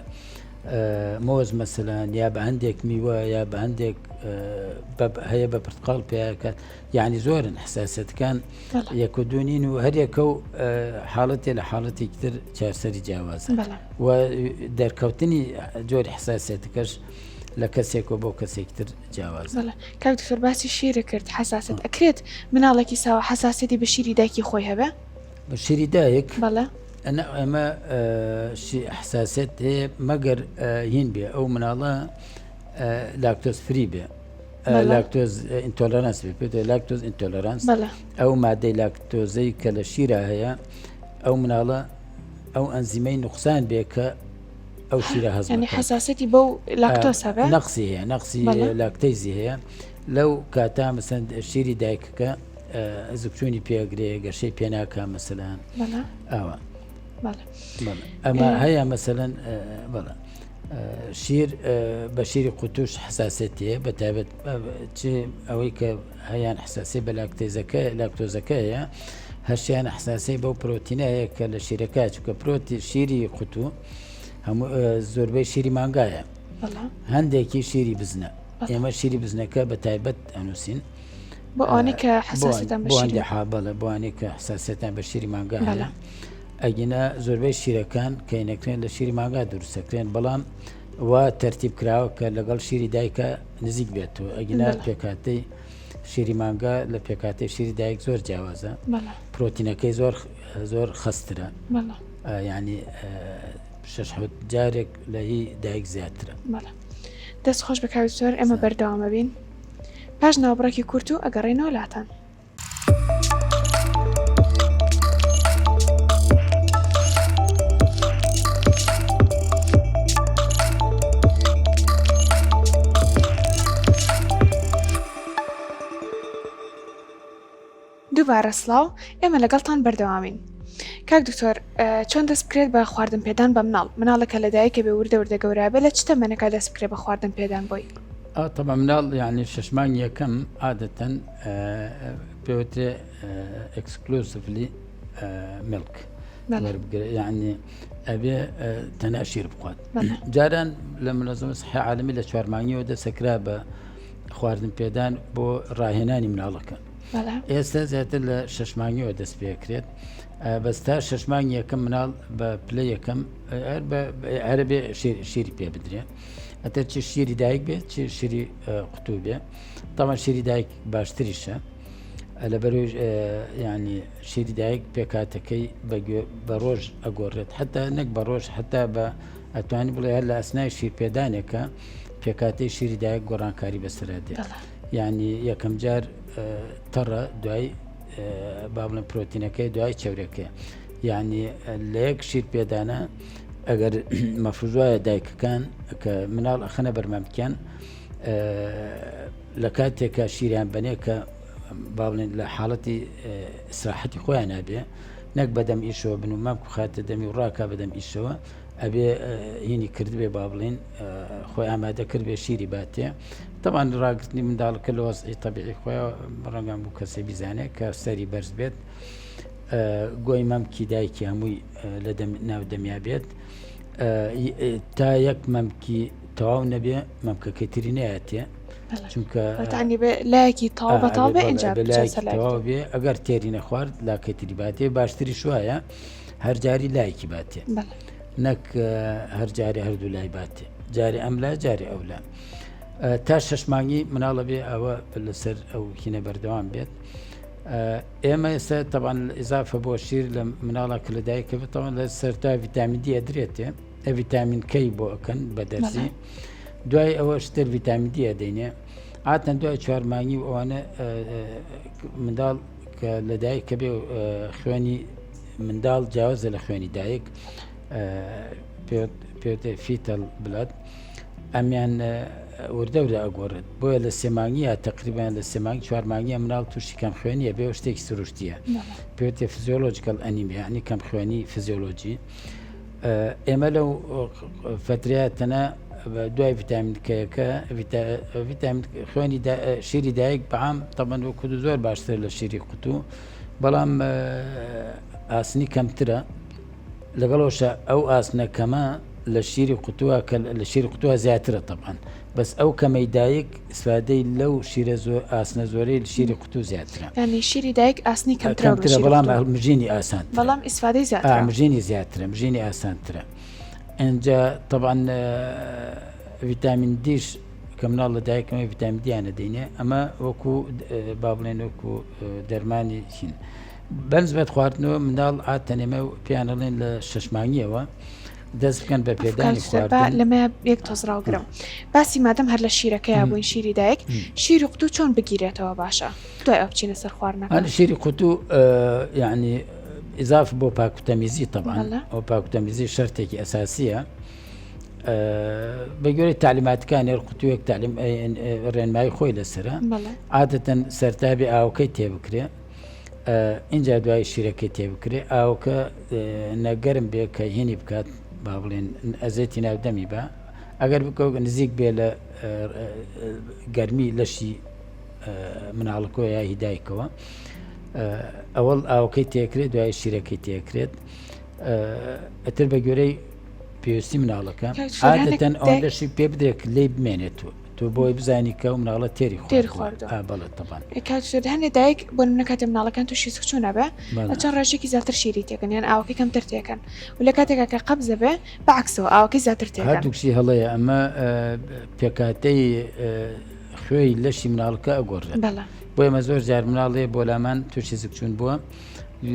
مۆز مەسەلەن یا بە هەندێک میوە یا بە هەندێک هەیە بە پرتقال پیاکات یعنی زۆرن حساسەتەکان یەک و دوونین و هەریەکە و حاڵەتێ لە حاڵەتێکی تر چارسەری جیاوازە و دەرکەوتنی جۆری حساسەتەکەش لە کەسێکەوە بۆ کەسێکی تر جیاوازە. کاک دکتۆر باسی شیرە کرد حساست ئەکرێت مناڵێکی ساوە حساسیەتی بە شیری دایکی خۆی هەبێ؟ بە شیری دایک؟ بەڵێ. ئەنا ئێمە حساسیەت هەیە مەگەر هین بێ ئەو مناڵە lactose free بێ lactose intolerance بێ پێ lactose intolerance ئەو مادەی لاکتۆزەی کە لە شیرا هەیە ئەو مناڵە ئەو ئەنزیمەی نوقسان بێ کە ئەو شیرە هەزم ینی حساسەتی بەو لاکتۆس هەبێ نەقسی هەیە نەقسی lactase ی هەیە لەو کاتا مەسەن شیری دایکەکە زگچوونی پێگرێ گەشەی پێناکە مەسەلەن ئەوە ئەمە هەیە مەسەلەن بەڵێ شیر بە شیری قوتوش حساسێتیە بە تایبەت چ ئەوەی کە هەیان حساسی بە لاکتێزەکە لاکتۆزەکە هەیە هەشیان حساسی بەو پرۆتینە هەیە کە لە شیرەکە چکە پرۆتی شیری قوتو هەموو زۆربەی شیری مانگایە هەندێکی شیری بزنە ئێمە شیری بزنەکە بە تایبەت ئەنووسین بۆ ئەوانەی کە حساسیتان بە شیری بەڵێ بۆ ئەوانەی کە حساسیتان بە شیری مانگا هەیە ئەگینا زۆربەی شیرەکان کە نەکرێن لە شیری مانگا دروستەکرێن بەڵام وا تەرتیب کراوە کە لەگەڵ شیری دایکە نزیک بێت و ئەگینا پێکاتەی شیری مانگا لە پێکاتەی شیری دایک زۆر جیاوازە پرۆتینەکەی زۆر زۆر خەسترە ینی شش حوت جارێک لە هی دایک زیاترە. دەست خۆش بە کاک زۆر ئێمە بەردەوامە بین. پاش ناوبڕێکی کورت و ئەگەڕێینەوە لاتان. دووبارە سڵاو ئێمە لەگەڵتان بەردەوامین کاک دکتۆر چۆن دەست بکرێت بە خواردن پێدان بە مناڵ مناڵەکە لە دایکە بێ وردە وردە گەورە بێ لە چ تەمەنەکە دەست بکرێت بە خواردن پێدان بۆی؟ تەبا مناڵ یعنی شش مانگ یەکەم عادەتەن پێوترێ exclusively milk وەربگرێ یعنی ئەبێ تەنها شیر بخوات جاران لە منەزمە صحی عالمی لە چوار مانگیەوە دەسەکرا بە خواردن پێدان بۆ ڕاهێنانی مناڵەکە ئێستا زیاتر لە شش مانگیەوە دەست پێکرێت بەس تا شش مانگ یەکەم مناڵ بە پلە یەکەم هەربێ شیری پێ بدرێ ئەتە چ شیری دایک بێت چ شیری قوتوو بێ تاوان شیری دایک باشتریشە لەبەر ینی شیری دایک پێکاتەکەی بە ڕۆژ ئەگۆڕێت حتا نەک بە ڕۆژ حتا بە ئەتوانی بڵێ هەر لە ئەسنای شیرپێدانێکە پێکاتەی شیری دایک گۆڕانکاری بەسەرا دێت یعنی یەکەم جار تەڕە دوای با بڵێن پرۆتینەکەی دوای چەورەکەی یعنی لە یەک شیر پێدانە ئەگەر مەفروز وایە دایکەکان کە مناڵ ئەخەنە بەرمەمکیان لە کاتێکە شیریان بەنێ کە با بڵێن لە حاڵەتی ئیسراحەتی خۆیان نابێ نەک بەدەم ئیشەوە بن و مەمک بخاتە دەمی و ڕاکا بەدەم ئیشەوە ئەبێ هینی کردبێ با بڵین خۆی ئامادە کردبێ شیری باتێ تەوان ڕاگرتنی منداڵەکە لە وەزعی تەبیعی خۆی ڕەنگان بوو کەسێ بیزانێت کە سەری بەرز بێت گۆی مەمکی دایکی هەمووی لە ناو دەمیا بێت تا یەک مەمکی تەواو نەبێ مەمکەکەی تری نایەتێ چونکە لایەکی تەواو بەتاڵ بێ ئینجا تەواو بێ ئەگەر تێری نەخوارد لاکەی تری باتێ باشتری شوایە هەر جاری لایەکی باتێ نەک هەر جارێ هەردوو لای باتێ جارێ ئەم لا جارێ ئەو لا تا شش مانگی مناڵە بێ ئەوە لەسەر ئەو هینە بەردەوام بێت ئێمە ئێستا تەبان ئیزافە بۆ شیر لە مناڵە کە لە دایکە بتەوان لە سەرتا ڤیتامین دی ئەدرێتێ ڤیتامین کەی بۆ ئەکەن بە دەرزی دوای ئەوە شتر ڤیتامین دی ئەدەینێ. عادەتەن دوای چوار مانگی و ئەوانە منداڵ کە لەدایک کە بێ خوێنی منداڵ جیاوازە لە خوێنی دایک پێوتێ fetal blood ئەمیان وردەورە ئەگۆڕێت بۆیە لە سێمانگیە تقریبان لە سێمانگ چوار مانگیە مناڵ تووشی کەم خوێنیە بێ شتێکی سروشتیە پێوتێ physiological anemia ینی کەم خوێنی فزیۆلۆجی ئێمە لەو فترەیە تەنە دوای ڤیتامین کەیەکە ڤیتامین خوێنی شیری دایک بەعام تەبەن وەکو زۆر باشتر لە شیری قوتوو بەڵام ئاسنی کەمترە لەگەڵەوەشە ئەو ئاسنە کەمە لە شیری قوتووە کە لە شیری قوتووە زیاترە تەبان بەس ئەو کەمەی دایک ئیسفادەی لەو شیرە زۆر ئاسنە زۆرەی شیری قوتوو زیاترە. یانی شیری دایک ئاسنی کەمترە لە شیری بەڵام مژینی ئاسانترە. بەڵام ئیسفادەی زیاترە. مژینی زیاترە مژینی ئاسانترە. ئینجا تەبعەن ڤیتامین دیش کە مناڵ لە دایکمە ڤیتامین دیانە دەینێ ئەمە وەکو با بڵێن وەکو دەرمانی چین. بەنسبەت خواردنەوە منداڵ عادەتەن ئێمە پێیان ئەڵێن لە شەش مانگیەوە دەست بکەن بە پێدانی خواردن. لەمە یەک تۆز ڕاوگرم باسی مادەم هەر لە شیرەکەیا بووین شیری دایک شیری قوتوو چۆن بگیرێتەوە باشە دوای ئەو بچینە سەر خواردنەکە شیری قوتوو یعنی ئیزاف بۆ پاکوتەمیزی طبعا ئەو پاکوتەمیزی شەرتێکی ئەساسیە بە گوێرەی تعلیماتەکان هەر قوتوویەک تعلیم ڕێنمایی خۆی لەسرە عادەتەن سەرتابی ئاوکەی تێبکرێ ئینجا دوای شیرەکەی تێ بکرێ ئاوکە نەگەرم بێ کە هینی بکات با بڵێن ئەزێتی ناو دەمی بە ئەگەر بکە نزیک بێ لە گەرمی لەشی مناڵەکۆ یا هی دایکەوە ئەوەڵ ئاوکەی تێکرێت دوای شیرەکەی تێکرێت ئەتر بە گوێرەی پێویستی مناڵەکە عادەتەن ئەوەندەشی پێ بدرێت لێی بمێنێت و تۆ بۆی بزانی کە ئەو مناڵە تێری تێر خواردووە ئا بەڵێ تەبان. کاک سوێد هەنێ دایک بۆ نمونە کاتێ مناڵەکان تووشی سکچوون ئەبێ بە چەند ڕێژێکی زیاتر شیری تێکەن یان ئاوەکەی کەمتر تێکەن و لە کاتێکا کە قەبزە بێ بە عەکسەوە ئاوەکەی زیاتر تێکەن. هەردووکشی هەڵەیە ئەمە پێکهاتەی خوێی لەشی مناڵەکە ئەگۆڕێت بەڵێ. بۆ ئێمە زۆر جار مناڵ هەیە بۆ لامان تووشی زگچوون بووە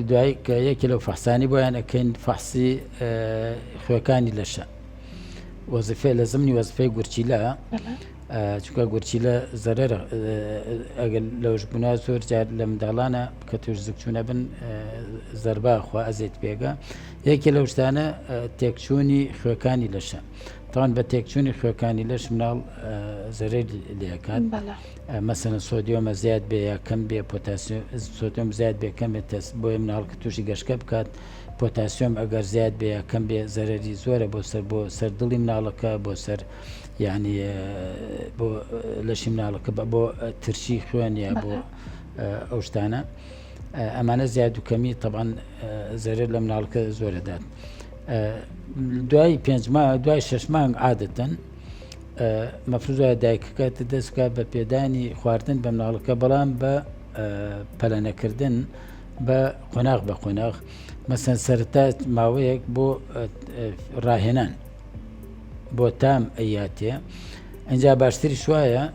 دوای کە یەکێ لەو فەحسانی بۆیان ئەکەین فەحسی خوێکانی لەشە وەزیفەی لە زمنی وەزیفەی گورچیلە چونکە گورچیلە زەرەر ئەگەر لەوش بوونا زۆر جار لە منداڵانە کە توش زگچوونە بن زەربا خوا ئەزێت پێگە یەکێ لەو شتانە تێکچوونی خوێکانی لەشە تاوان بە تێکچوونی خوێکانی لەش مناڵ زەرەر لەکات مەسەلەن سۆدیۆمە زیاد بێ یا کەم بێ پۆتاسیۆم سۆدیۆم زیاد بێ کەم بێت تەس بۆیە مناڵ کە تووشی گەشکە بکات پۆتاسیۆم ئەگەر زیاد بێ یا کەم بێ زەرەری زۆرە بۆ سەر بۆ سەر دڵی مناڵەکە بۆ سەر یعنی بۆ لەشی مناڵەکە بە بۆ ترشی خوێن یا بۆ ئەو شتانە ئەمانە زیاد و کەمی طبعا زەرەر لە مناڵەکە زۆرەدات دوای پێنج دوای شش مانگ عادەتەن مەفروز وایە دایکەکە دەست بکات بە پێدانی خواردن بە مناڵەکە بەڵام بە پەلەنەکردن بە قۆناغ بە قۆناغ مەسەن سەرەتا ماوەیەک بۆ ڕاهێنان بۆ تام ئەیاتێ ئەجا باشتریش وایە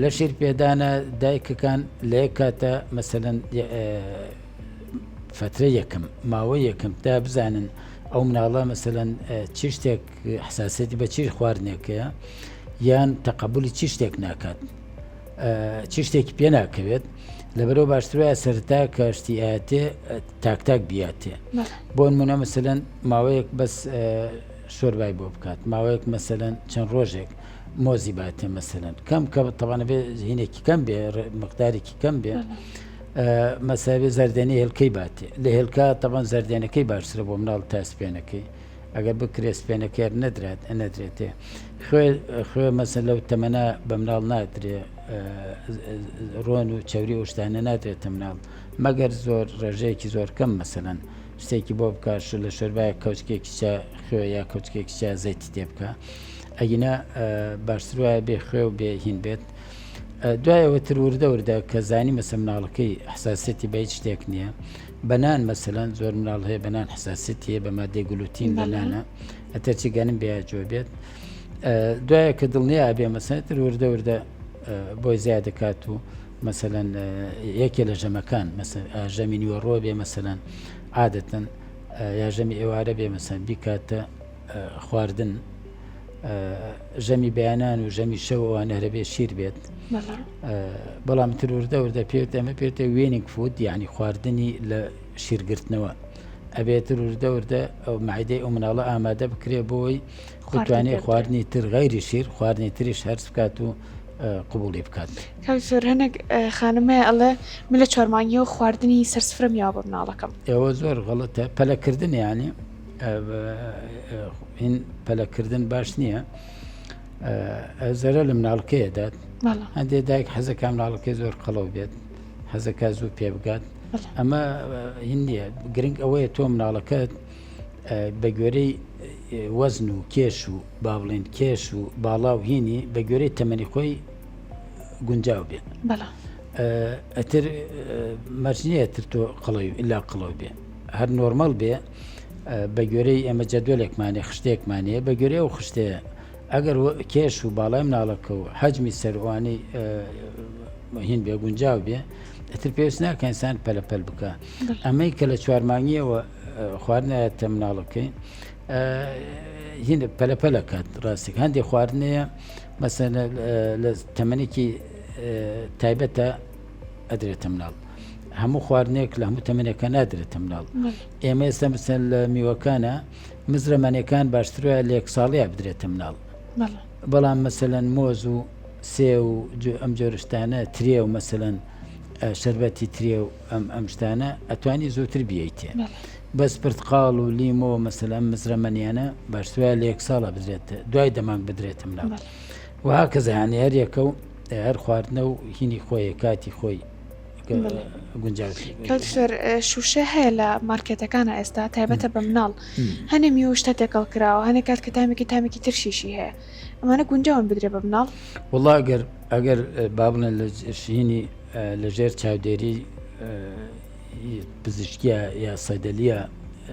لە شیر پێدانە دایکەکان لە یەک کاتە مەسەلەن فترە یەکەم ماوە یەکەم تا بزانن ئەو مناڵە مەسەلەن چی شتێک حساسیەتی بە چی خواردنێکەیە یان تەقەبولی چی شتێک ناکات چی شتێکی پێ ناکەوێت لەبەرەوە باشتر وایە سەرتا کە شتی ئاەتێ تاک تاک بیاتێ بۆ نمونە مەسەلەن ماوەیەک بەس شۆربای بۆ بکات ماوەیەک مەسەلەن چەند ڕۆژێک مۆزی باتێ مەسەلەن کەم کە تەوانە بێ هینێکی کەم بێ مقدارێکی کەم بێ مەساوی زەردێنی هێلکەی باتێ لە هێلکە تەبەن زەردێنەکەی باشترە بۆ مناڵ تا سپێنەکەی ئەگەر بکرێت سپێنەکەی هەر نەدرات نەدرێتێ خوێ خوێ مەسەن لەو تەمەنە بە مناڵ نادرێ ڕۆن و چەوری ئەو شتانە نادرێتە مناڵ مەگەر زۆر ڕێژەیەکی زۆر کەم مەسەلەن شتێکی بۆ بکە لە شۆربایە کەوچکێکی چا خوێ یا کەوچکێکی چا زەیتی تێ بکە ئەگینا باشتر وایە بێ خوێ و بێ هین بێت دوای ئەوە تر وردە وردە کە زانی مەسە مناڵەکەی حساسیەتی بە هیچ شتێک نییە بە نان مەسەلەن زۆر مناڵ هەیە بە نان حساسیەتی هەیە بە مادەی گلوتین لە نانە ئەتەرچی گەنم بێ جۆ بێت دوایە کە دڵنیا بێ مەسەن تر وردە وردە بۆی زیاد دەکات و مەسەلەن یەکێ لە ژەمەکان ژەمی نیوەڕۆ بێ مەسەلەن عادەتەن یا ژەمی ئێوارە بێ مەسەن بیکاتە خواردن. ژەمی بەیانان و ژەمی شەو ئەوانە هەرەبێ شیر بێت بەڵام تر وردە وردە پێوت ئەمە پێتە weaning food یعنی خواردنی لە شیرگرتنەوە ئەبێتر وردە وردە ئەو مەعیدەی ئەو مناڵە ئامادە بکرێ بۆی بتوانێت خواردنی تر غەیری شیر خواردنی تریش هەرس بکات و قبوڵی بکات. کاک دکتۆر هەنێک خانم هەیە ئەڵێ من لە چوارمانگیەوە خواردنی سەر سفرەم یاوە بە مناڵەکەم. ئەوە زۆر غەڵەتە پەلەکردن یانی هین پەلەکردن باش نییە زەرە لە مناڵکەیە دات هەندێک دایک حەزەکە مناڵەکەی زۆر قەڵەو بێت حەزەکە زوو پێ بگات ئەمە هین نییە گرنگ ئەوەیە تۆ مناڵەکەت بە گوێرەی وەزن و کێش و با بڵێن کێش و باڵا و هینی بە گوێرەی تەمەنی خۆی گونجاو بێت ئەتر مەرج نییە تر تۆ قڵەوی ئللا قڵەو بێ هەر نۆرمەڵ بێ بە گوێرەی ئێمە جەدوەلێکمانێ خشتێکمانەیە بە گوێرەی ئەو خشتەیە ئەگەر کێش و باڵای مناڵەکە و حەجمی سەروانی هین بێ گونجاو بێ ئەتر پێویست ناکە ئینسان پەلەپەل بکە ئەمەی کە لە چوارمانگیەوە خواردنە مناڵەکەی هین پەلەپەلە کات ڕاستێک هەندێک خواردنەیە مەسەن لە تەمەنێکی تایبەتە ئەدرێتە مناڵ هەموو خواردنێک لە هەموو تەمەنێکە نادرێتە مناڵ ئێمە ئێستا مەسەن لە میوەکانە مزرەمەنەکان باشترە لە یەک ساڵەیە بدرێتە مناڵ بەڵام مەسەلەن مۆز و سێ و ئەم جۆرشتانە ترێ و مەسەلەن شربەتی ترێ و ئەم ئەم شتانە ئەتوانی زووتر بیەیتێ بەس پرتقاڵ و لیمۆ مەسەلەن ئەم مزرەمەنیانە باشترە لە یەک ساڵە بدرێت دوای دەمانگ بدرێتە مناڵ و هاکەزا یانی هەر یەکە و هەر خواردنە و هینی خۆی کاتی خۆی کاک دکتۆر شوشە هەیە لە مارکێتەکانە ئێستا تایبەتە بە مناڵ هەنێ میوە شتە تێکەڵ کراوە هەنێ کات کە تامێکی تامێکی ترشیشی هەیە ئەمانە گونجاون بدرێ بە مناڵ؟ وەڵا ئەگەر ئەگەر با بڵێن لە شینی لە ژێر چاودێری پزیشکیە یا سەدەلیە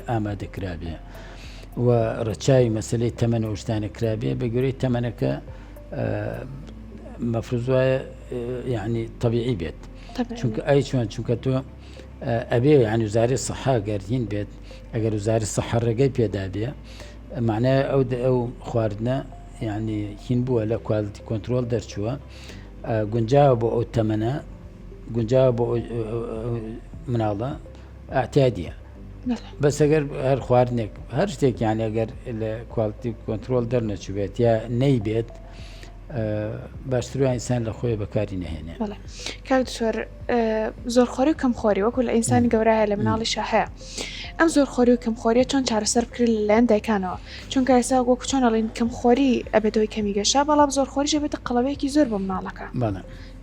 ئامادە کرابێ و ڕەچاوی مەسلەی تەمەن و شتانە کرابێ بە گوێرەی تەمەنەکە مەفروز وایە یعنی طبیعی بێت چونکە ئەی چۆن چونکە تۆ ئەبێ یعنی وزاری سەحا گەر هین بێت ئەگەر وزاری سەحە ڕێگەی پێدا بێ معنای ئەو ئەو خواردنە یعنی هین بووە لە quality control دەرچووە گونجاوە بۆ ئەو تەمەنە گونجاوە بۆ مناڵە ئەعتیادیە بەس ئەگەر هەر خواردنێک هەر شتێکیان ئەگەر لە quality control دەرنەچوبێت یا نەیبێت باشتر وایە ئینسان لە خۆی بەکاری نەهێنێ. کاک دکتۆر زۆرخۆری و کەمخۆری وەکو لە ئینسانی گەورە هەیە لە مناڵیشا هەیە ئەم زۆرخۆری و کەمخۆریە چۆن چارەسەر بکرێت لەلایەن دایکانەوە چونکە ئێستا وەکو چۆن ئەڵێن کەمخۆری ئەبێتەوەی کەمی گەشە بەڵام زۆرخۆریش ئەبێتە قەڵەوەیەکی زۆر بۆ مناڵەکە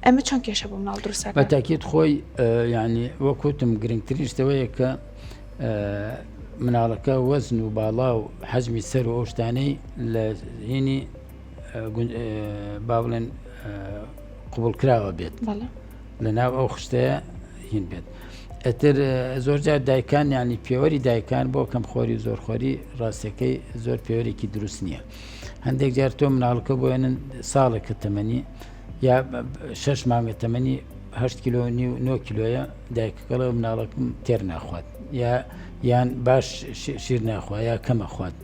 ئەمە چۆن کێشە بۆ مناڵ دروست بە تاکیت خۆی یعنی وەکوتم گرنگترین شتەوەیە کە مناڵەکە وەزن و باڵا و حەجمی سەر و ئەو شتانەی لە هینی با بڵێن قوبڵکراوە بێت لە ناو ئەو خشتەیە هین بێت ئەتر زۆرجار دایکان ینی پێوەری دایکان بۆ کەمخۆری و زۆرخۆری ڕاستەکەی زۆر پێوەرێکی دروست نییە هەندێک جار تۆ مناڵکە بۆێنن ساڵێکە تەمەنی یا شش مانگە تەمەنی هه کیلۆ نیو 9 کیلۆیە دایکەکەڵێ مناڵەکەم تێر ناخوات یا یان باش شیر ناخوا یا کەمە خوات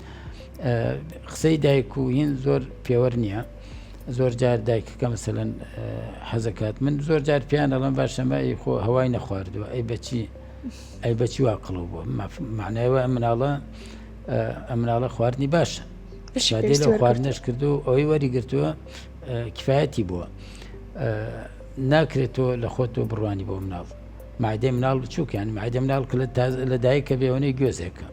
قسەی دایک و هین زۆر پێوەر نییە زۆر جار دایکەکە مەسەلەن حەزەکات من زۆر جار پیان ئەڵم باشەمە ئەی خۆ هەوای نەخواردووە ئەی بەچی ئەی بەچی وا قڵەو بووە معنایەوە ئەم مناڵە ئەم مناڵە خواردنی باشە شادێ لە خواردنەش کردو ئەوەی وەری گرتووە کفایەتی بووە ناکرێت تۆ لە خۆت تۆ بڕوانی بۆ مناڵ مادەی مناڵ بچووکیان مادە مناڵ کە لە دایکە بێوەنەی گوێزێکە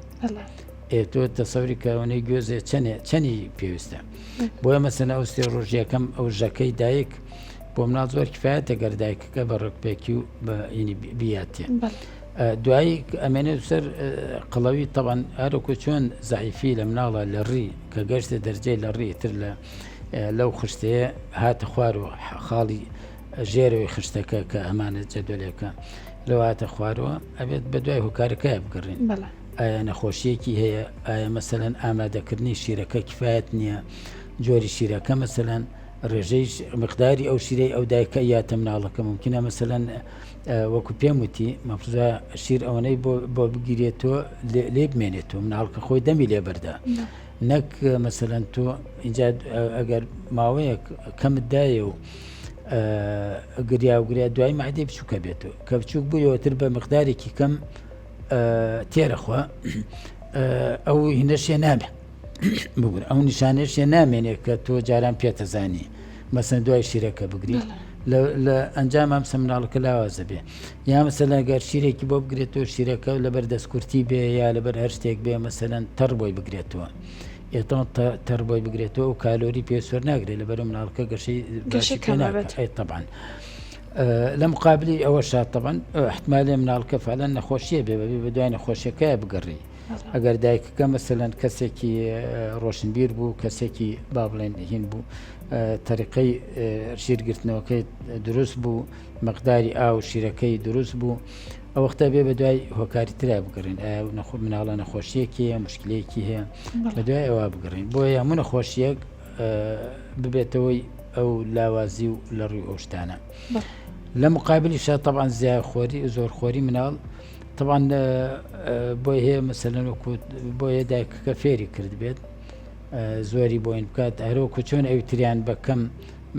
ئێ تۆ تەسەوری کە ئەوەنەی گوێزێ چەنێ چەنی پێویستە بۆیە مەسەن ئەو سێ ڕۆژ یەکەم ئەو ژەکەی دایک بۆ مناڵ زۆر کفایەتە گەر دایکەکە بە ڕێکپێکی و بە ینی بیاتێ دوایی ئەمێنێت سەر قەڵەوی تەوان هەرکو چۆن زعیفی لە مناڵە لە ڕی کە گەشتە دەرجەی لە ڕی تر لە لەو خشتەیە هاتە خوار و خاڵی ژێرەوەی خشتەکە کە ئەمانە جەدۆلێکە لەوە هاتە خوارەوە ئەبێت بە دوای هۆکارەکەی بگەڕین ئایا نەخۆشیەکی هەیە ئایا مەسەلەن ئامادەکردنی شیرەکە کفایەت نییە جۆری شیرەکە مەسەلەن ڕێژەی مقداری ئەو شیرەی ئەو دایکە یاتە مناڵەکە ممکنە مەسەلەن وەکو پێم وتی مەفزا شیر ئەوەنەی بۆ بگیرێتەوە لێ بمێنێتەوە مناڵکە خۆی دەمی لێ بەردا. نەک مەسەلەن تۆ ئینجا ئەگەر ماوەیەک کەمت دایە و گریا و گریا دوای مەعدەی بچووکە بێتەوە کە بچووک بوویەوە تر بە مقدارێکی کەم تێرەخوا ئەو هینەشێ نابێ بگور ئەو نیشانەشێ نامێنێت کە تۆ جاران پێتەزانی مەسەن دوای شیرەکە بگری لە ئەنجام ئەم سە مناڵەکە لاوازە بێ یا مەسەلەن گەر شیرێکی بۆ بگرێتەوە شیرەکە لەبەر دەستکورتی بێ یا لەبەر هەر شتێک بێ مەسەلەن تەڕ بۆی بگرێتەوە ئێتۆن تەڕ بۆی بگرێتەوە و کالۆری پێ سوەر ناگرێت لەبەر مناڵەکە گەشەی گەشەی پێ ناکات. ئەی طبعا لە مقابلی ئەوەشا طبعا احتمالێ مناڵکە فعلا نەخۆشیە بێ بەبێ بە دوای نەخۆشیەکەی بگەڕی ئەگەر دایکەکە مەسەلەن کەسێکی ڕۆشنبیر بوو کەسێکی با بڵێن هین بوو تەریقەی شیرگرتنەوەکەی دروست بوو مقداری ئاو شیرەکەی دروست بوو ئەوەختە بێ بە دوای هۆکاری ترا بگەڕین ئایا مناڵە نەخۆشیەکی هەیە مشکلەیەکی هەیە بە دوای ئەوە بگەڕین بۆیە هەموو نەخۆشیەک ببێتەوەی ئەو لاوازی و لە ڕووی ئەو شتانە لە مقابلیشە طبعا زیاخۆری زۆرخۆری مناڵ طبعا بۆی هەیە مەسەلەن وەکو بۆیە دایکەکە فێری کرد بێت زۆری بۆین بکات هەروەکو چۆن ئەوی تریان بە کەم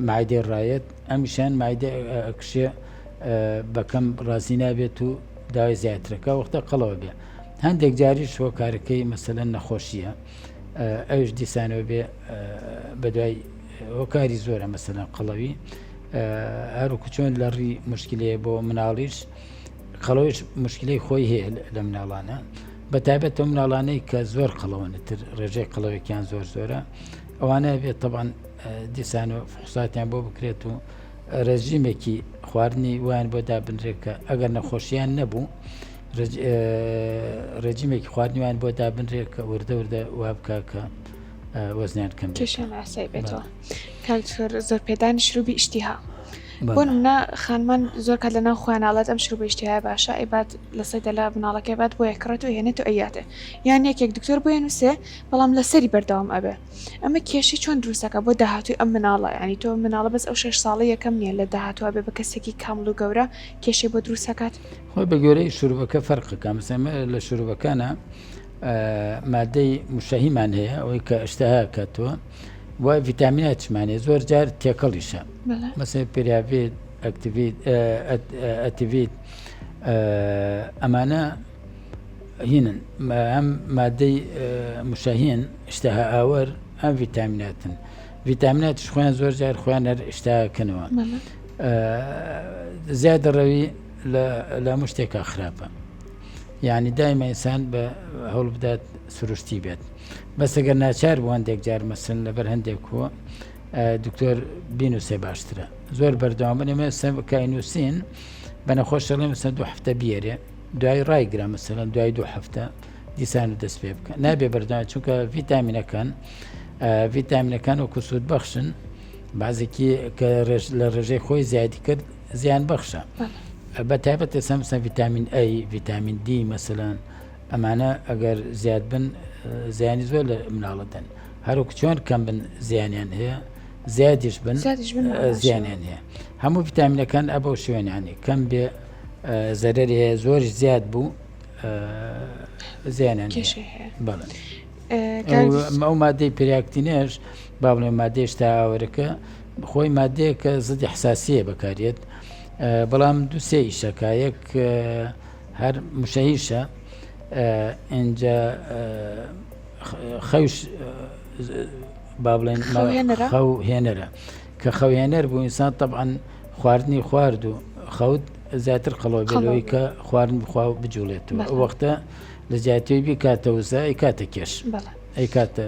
مایدەی ڕایەت ئەمیشان مایدە ئەکشێ بەکەم ڕازی نابێت و داوای زیاترەکە وەختە قەڵەوە بێ هەندێک جاریش هۆکارەکەی مەسەلەن نەخۆشیە ئەوش دیسانەوە بێ بەدوای هۆکاری زۆرە مەسەلەن قەڵەوی هەروکو چۆن لە ڕی مشکلەیە بۆ مناڵیش قەڵەویش مشکلەی خۆی هەیە لە مناڵانە بە تایبەت ئەو مناڵانەی کە زۆر قەڵەوەنتر ڕێژەی قەڵەوێکیان زۆر زۆرە ئەوانە بێت طبعا دیسان و فحوساتیان بۆ بکرێت و ڕێژیمێکی خواردنی وایان بۆ دابنرێت کە ئەگەر نەخۆشیان نەبوو ڕێجیمێکی خواردنیوان بۆ دابنرێت کە وردە وردە وا بکە کە وەزنیان کەم کێشیان ئاسای بێتەوە کاک زۆر پێدانی شروبی ئیشتیها بۆ نمونە خانمان زۆر کات لەناو خۆیان ئاڵات ئەم شروبە ئیشتیهای باشە ئەیبات لە سەیدەلە مناڵەکەی بات بۆیە کڕێت و هێنێت و ئەیاتێ یان یەکێک دکتۆر بۆیە نووسێ بەڵام لەسەری بەردەوام ئەبێ ئەمە کێشەی چۆن دروستەکە بۆ داهاتووی ئەم مناڵە ینی تۆ مناڵە بەس ئەو شش ساڵە یەکەم نییە لە داهاتوە بێ بە کەسێکی کامل و گەورە کێشەی بۆ دروستەکات خۆی بە گوێرەی شروبەکە فەرقەکە مەسەمە لە شروبەکانە مادەی مشەهیمان هەیە ئەوەی کە اشتها کاتەوە و ڤیتامیناتشمان هەیە زۆر جار تێکەڵیشە مەسەلەن پێریاڤێت ئەکتیڤیت ئەتیڤیت ئەمانە هینن ئەم مادەی مشەهین اشتها ئاوەر ئەم ڤیتامیناتن ڤیتامیناتش خۆیان زۆر جار خۆیان هەر اشتاکەنەوە زیادە ڕەوی لە هەموو شتێکا خراپە یعنی دایمە ئینسان بە هەوڵ بدات سروشتی بێت بەس ئەگەر ناچار بوو هەندێک جار مەسن لەبەر هەندێک هۆ دکتۆر بینوسێ باشترە زۆر بەردەوام بن ئێمە کای نووسین بە نەخۆش دەڵێ مەسەن دوو هەفتە بیێرێ دوای ڕایگرە مەسەلەن دوای دوو هەفتە دیسان و دەست پێ بکە نابێ بەردەوام چونکە ڤیتامینەکان ڤیتامینەکان وەکو سوود بەخشن بازێکی کە لە ڕێژەی خۆی زیادی کرد زیان بەخشە بە تایبەت ئێستا مەسەن ڤیتامین ئەی ڤیتامین دی مەسەلەن ئەمانە ئەگەر زیاد بن زیانی زۆر لە مناڵە دەن هەروەکو چۆن کەم بن زیانیان هەیە زیادیش بن زیانیان هەیە هەموو ڤیتامینەکان ئەبەو شوێنانی کەم بێ زەرەری هەیە زۆریش زیاد بوو زیانیان بەڵێ ئەو مادەی پریاکتینێش با بڵێ مادەی شتا ئاوەرەکە خۆی مادەیەکە زدی حساسیە بەکارێت بەڵام دوو سێ ئیشەکە یەک هەر مشەهیشە ئینجا خەوش با بڵێن خەو هێنەرە کە خەوهێنەر بوو ئینسان طبعا خواردنی خوارد و خەوت زیاتر قەڵەو بێت کە خواردن بخوا و بجوڵێتەوە ئەو وەختە لە جیاتیەوەی بیکاتە وزە ئەیکاتە کێش ئەیکاتە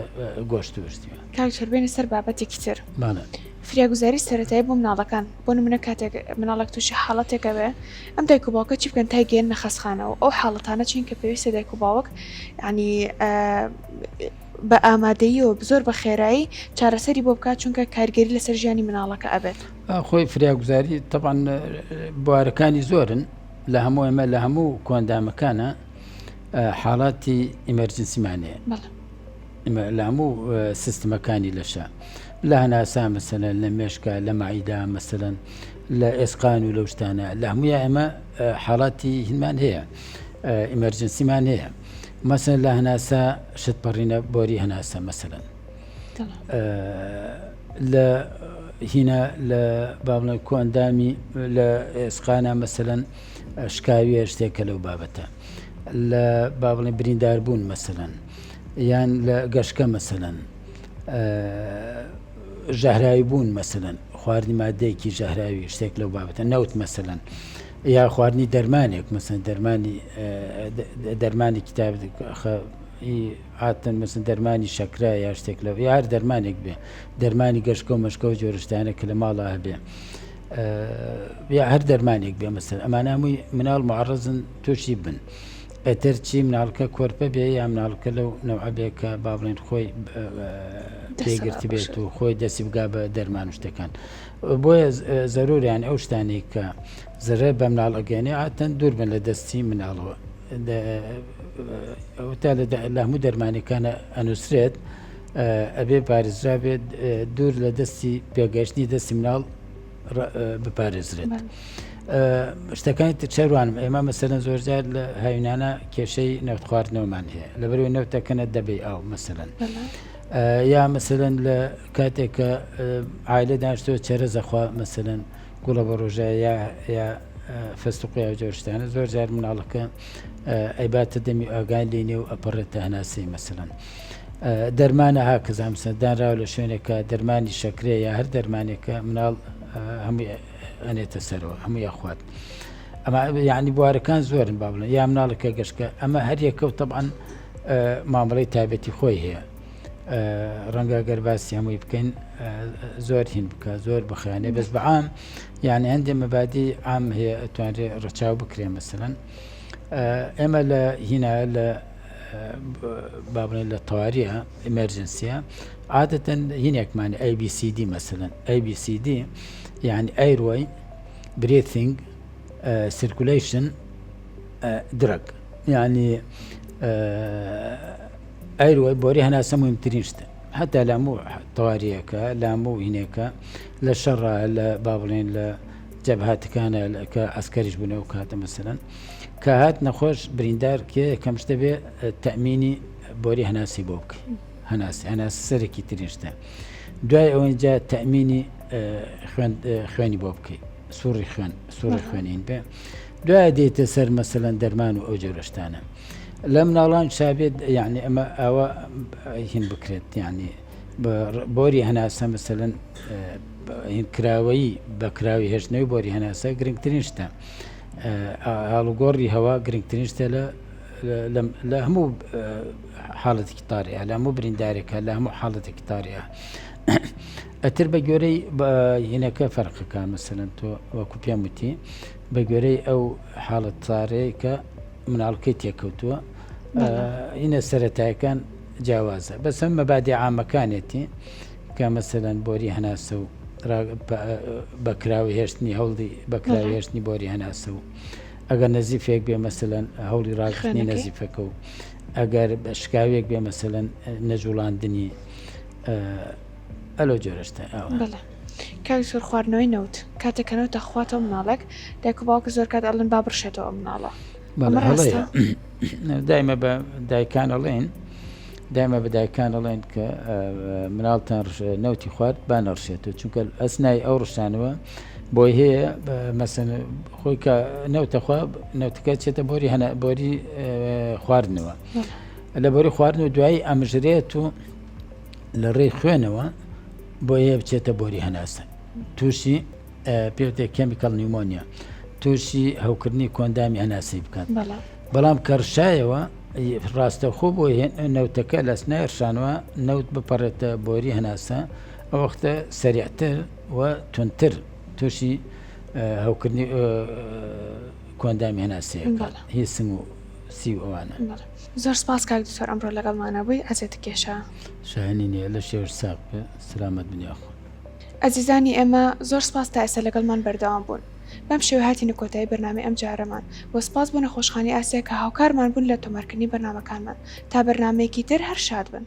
گۆشت و شتی کاک تۆر بێنە سەر بابەتێکی تر فریاگوزاری سەرەتایی بۆ مناڵەکان بۆ نمونە کاتێک مناڵێک تووشی حاڵەتێک ئەبێ ئەم دایک و باوکە چی بکەن تای گەیەننە خەستخانە و ئەو حاڵەتانە چین کە پێویستە دایک و باوک ینی بە ئامادەییەوە زۆر بە خێرایی چارەسەری بۆ بکات چونکە کاریگەری لەسەر ژیانی مناڵەکە ئەبێت. خۆی فریاگوزاری تەبعەن بوارەکانی زۆرن لە هەموو ئێمە لە هەموو کۆندامەکانە حاڵاتی emergency مان هەیە لە هەموو سیستمەکانی لەشە لە هەناسا مەسەلەن لە مێشکە لە مەعیدا مەسەلەن لە ئێسقان و لەو شتانە لە هەموویا ئێمە حاڵاتی هینمان هەیە emergency مان هەیە. مەسەن لە هەناسە شت پەڕینە بۆری هەناسە مەسەلەن لە هینا لە با بڵێن کۆئەندامی لە ئێسقانە مەسەلەن شکاویە شتێکە لەو بابەتە لە با بڵێن بریندار بوون مەسەلەن یان لە گەشکە مەسەلەن ژەهراوی بوون مەسەلەن خواردنی مادەیەکی ژەهراوی شتێک لەو بابەتە نەوت مەسەلەن یا خواردنی دەرمانێک مەسەن دەرمانی دەرمانی کتاب عادەتەن مەسەن دەرمانی شەکرە یا شتێک لە یا هەر دەرمانێک بێ دەرمانی گەشکە و مەشکە و جۆرشتانە کە لە ماڵا هەبێ یا هەر دەرمانێک بێ مەسەر ئەمانە هەمووی مناڵ معرضن تووشی بن ئەتر چی مناڵکە کۆرپە بێ یا مناڵکە لەو نەوعە بێ کە با بڵێن خۆی پێگرتی بێت و خۆی دەستی بگا بە دەرمان و شتەکان بۆیە زەروریان ئەو شتانەی کە زەرەر بە مناڵ ئەگەێنێ عادەتەن دوور بن لە دەستی مناڵەوە تا لە هەموو دەرمانەکانە ئەنووسرێت ئەبێ پارێزرا بێت دوور لە دەستی پێگەشتنی دەستی مناڵ بپارێزرێت. شتەکانی چەروانم ئێمە مەسەرەن زۆرجار لە هاوینانە کێشەی نەوت خواردنەوەمان هەیە لەبەرەوەی نەوتەکەنە دەبەی ئاو مەسەرەن یا مەسەرەن لە کاتێک کە عیلە داشتەوە چەرەزەخوا مەسەرەن گوڵە بە ڕۆژە یا یا فستقی ئەو جۆر شتانە زۆر جار مناڵەکە ئەیباتە دەمی ئاگای لێ نیە و ئەپەڕێتە هەناسەی مەسەلەن دەرمانە هاکەزا مەسەلەن دانراوە لە شوێنێکە دەرمانی شەکرە یا هەر دەرمانێکە مناڵ هەمووی ئەنێتە سەرەوە هەمووی ئەخوات ئەمە یعنی بوارەکان زۆرن با بڵێن یا مناڵەکە گەشکە ئەمە هەر یەکە و تەبعەن مامەڵەی تایبەتی خۆی هەیە ڕەنگە گەر باسی هەمووی بکەین زۆر هین بکە زۆر بخیانێ بەس بەعام یعنی هەندێ مەبادی عام هەیە ئەتوانرێ ڕەچاو بکرێ مەسەلەن ئێمە لە هینا لە با بڵێن لە تەواریە ئمرجنسیە عادەتەن هینێکمان ABCD مەسەلەن ABCD یعنی ئەیروی برێثینگ سیرکولیشن درەگ یعنی ئەیروەی بۆری هەناسە مهمترین شتە هەتا لە هەموو تەواریەکە لە هەموو هینێکە لە شەڕە لە با بڵێن لە جەبهاتەکانە کە ئەسکەریش بوون ئەو کاتە مەسەلەن کە هات نەخۆش بریندار کێ یەکەم شتە بێ تەمینی بۆری هەناسی بۆ بکەی هەناسی هەناسە سەرەکی ترین شتە دوای ئەوەنجا تەمینی خوێن خوێنی بۆ بکەی سوڕی خوێن سوڕی خوێنین بێ دوای دێتە سەر مەسەلەن دەرمان و ئەو جۆرە شتانە لە مناڵان شابێت یعنی ئەمە ئەوە هین بکرێت یعنی بۆری هەناسە مەسەلەن کراوەیی بەکراوی هێشتنەوەی بۆری هەناسە گرنگترین شتە ئاڵوگۆڕی هەوا گرنگترین شتە لە لە هەموو حاڵەتێکی تاریە لە هەموو بریندارێکە لە هەموو حاڵەتێکی تاریە ئەتر بە گوێرەی هینەکە فەرقەکە مەسەلەن تۆ وەکو پێم وتی بە گوێرەی ئەو حاڵەت تارەیە کە مناڵکەی تێکەوتووە ئینە سەتایەکان جیاوازە بەس ئەم مەبادی عامەکانێتی کە مەسەلەن بۆری هەناسە و بەکراوی هێشتنی هەوڵی بەکراوی هێشتنی بۆری هەناسە و ئەگەر نەزیفێک بێ مەسەلەن هەوڵی ڕاگرتنی نەزیفەکە و ئەگەر شکاوێک بێ مەسەلەن نەجوڵاندنی ئەلۆ جۆرەشتە ئەوە. کاک زۆر خواردنەوەی نەوت کاتێک کە نەوت دەخواتەوە مناڵێک دایک و باوک زۆر کات ئەڵێن با بڕشێتەوە ئەم مناڵە ئەمە ڕاستە؟ دایمە بە دایکان ئەڵێن دایمە بە دایکان ئەڵێن کە مناڵتان نەوتی خوارد با نەڕشێتەوە چونکە ئەسنای ئەو ڕشانەوە بۆی هەیە مەسەن خۆی کە نەوتەخوا نەوتەکە چێتە بۆری هەنە بۆری خواردنەوە لە بۆری خواردن و دوایی ئەمژرێت و لە ڕێی خوێنەوە بۆی هەیە بچێتە بۆری هەناسە تووشی پێوتێ کەمیکەڵ نیومۆنیا تووشی هەوکردنی کۆندامی هەناسەی بکات بەڵام کەڕشایەوە ڕاستەخۆ بۆ نەوتەکە لە سنای ڕشانەوە نەوت بپەڕێتە بۆری هەناسە ئەو وەختە سەریعتر و تونتر تووشی هەوکردنی کۆندامی هەناسەیەکە هی سنگ و سی و ئەوانە. زۆر سپاس کاک دکتۆر ئەمڕۆ لەگەڵمانا بووی عەزێتت کێشا. شایەنی نیە لەشێوش ساغ بێ سلامەت بن یاخوا. ئەزیزانی ئێمە زۆر سپاس تا ئێستا لەگەڵمان بەردەوام بوون. بەم شێوە هاتینە کۆتایی بەرنامەی ئەم جارەمان وە سپاس بۆ نەخۆشخانەی ئاسیا کە هاوکارمان بوون لە تۆمارکردنی بەرنامەکانمان. تا بەرنامەیەکی تر هەر شاد بن.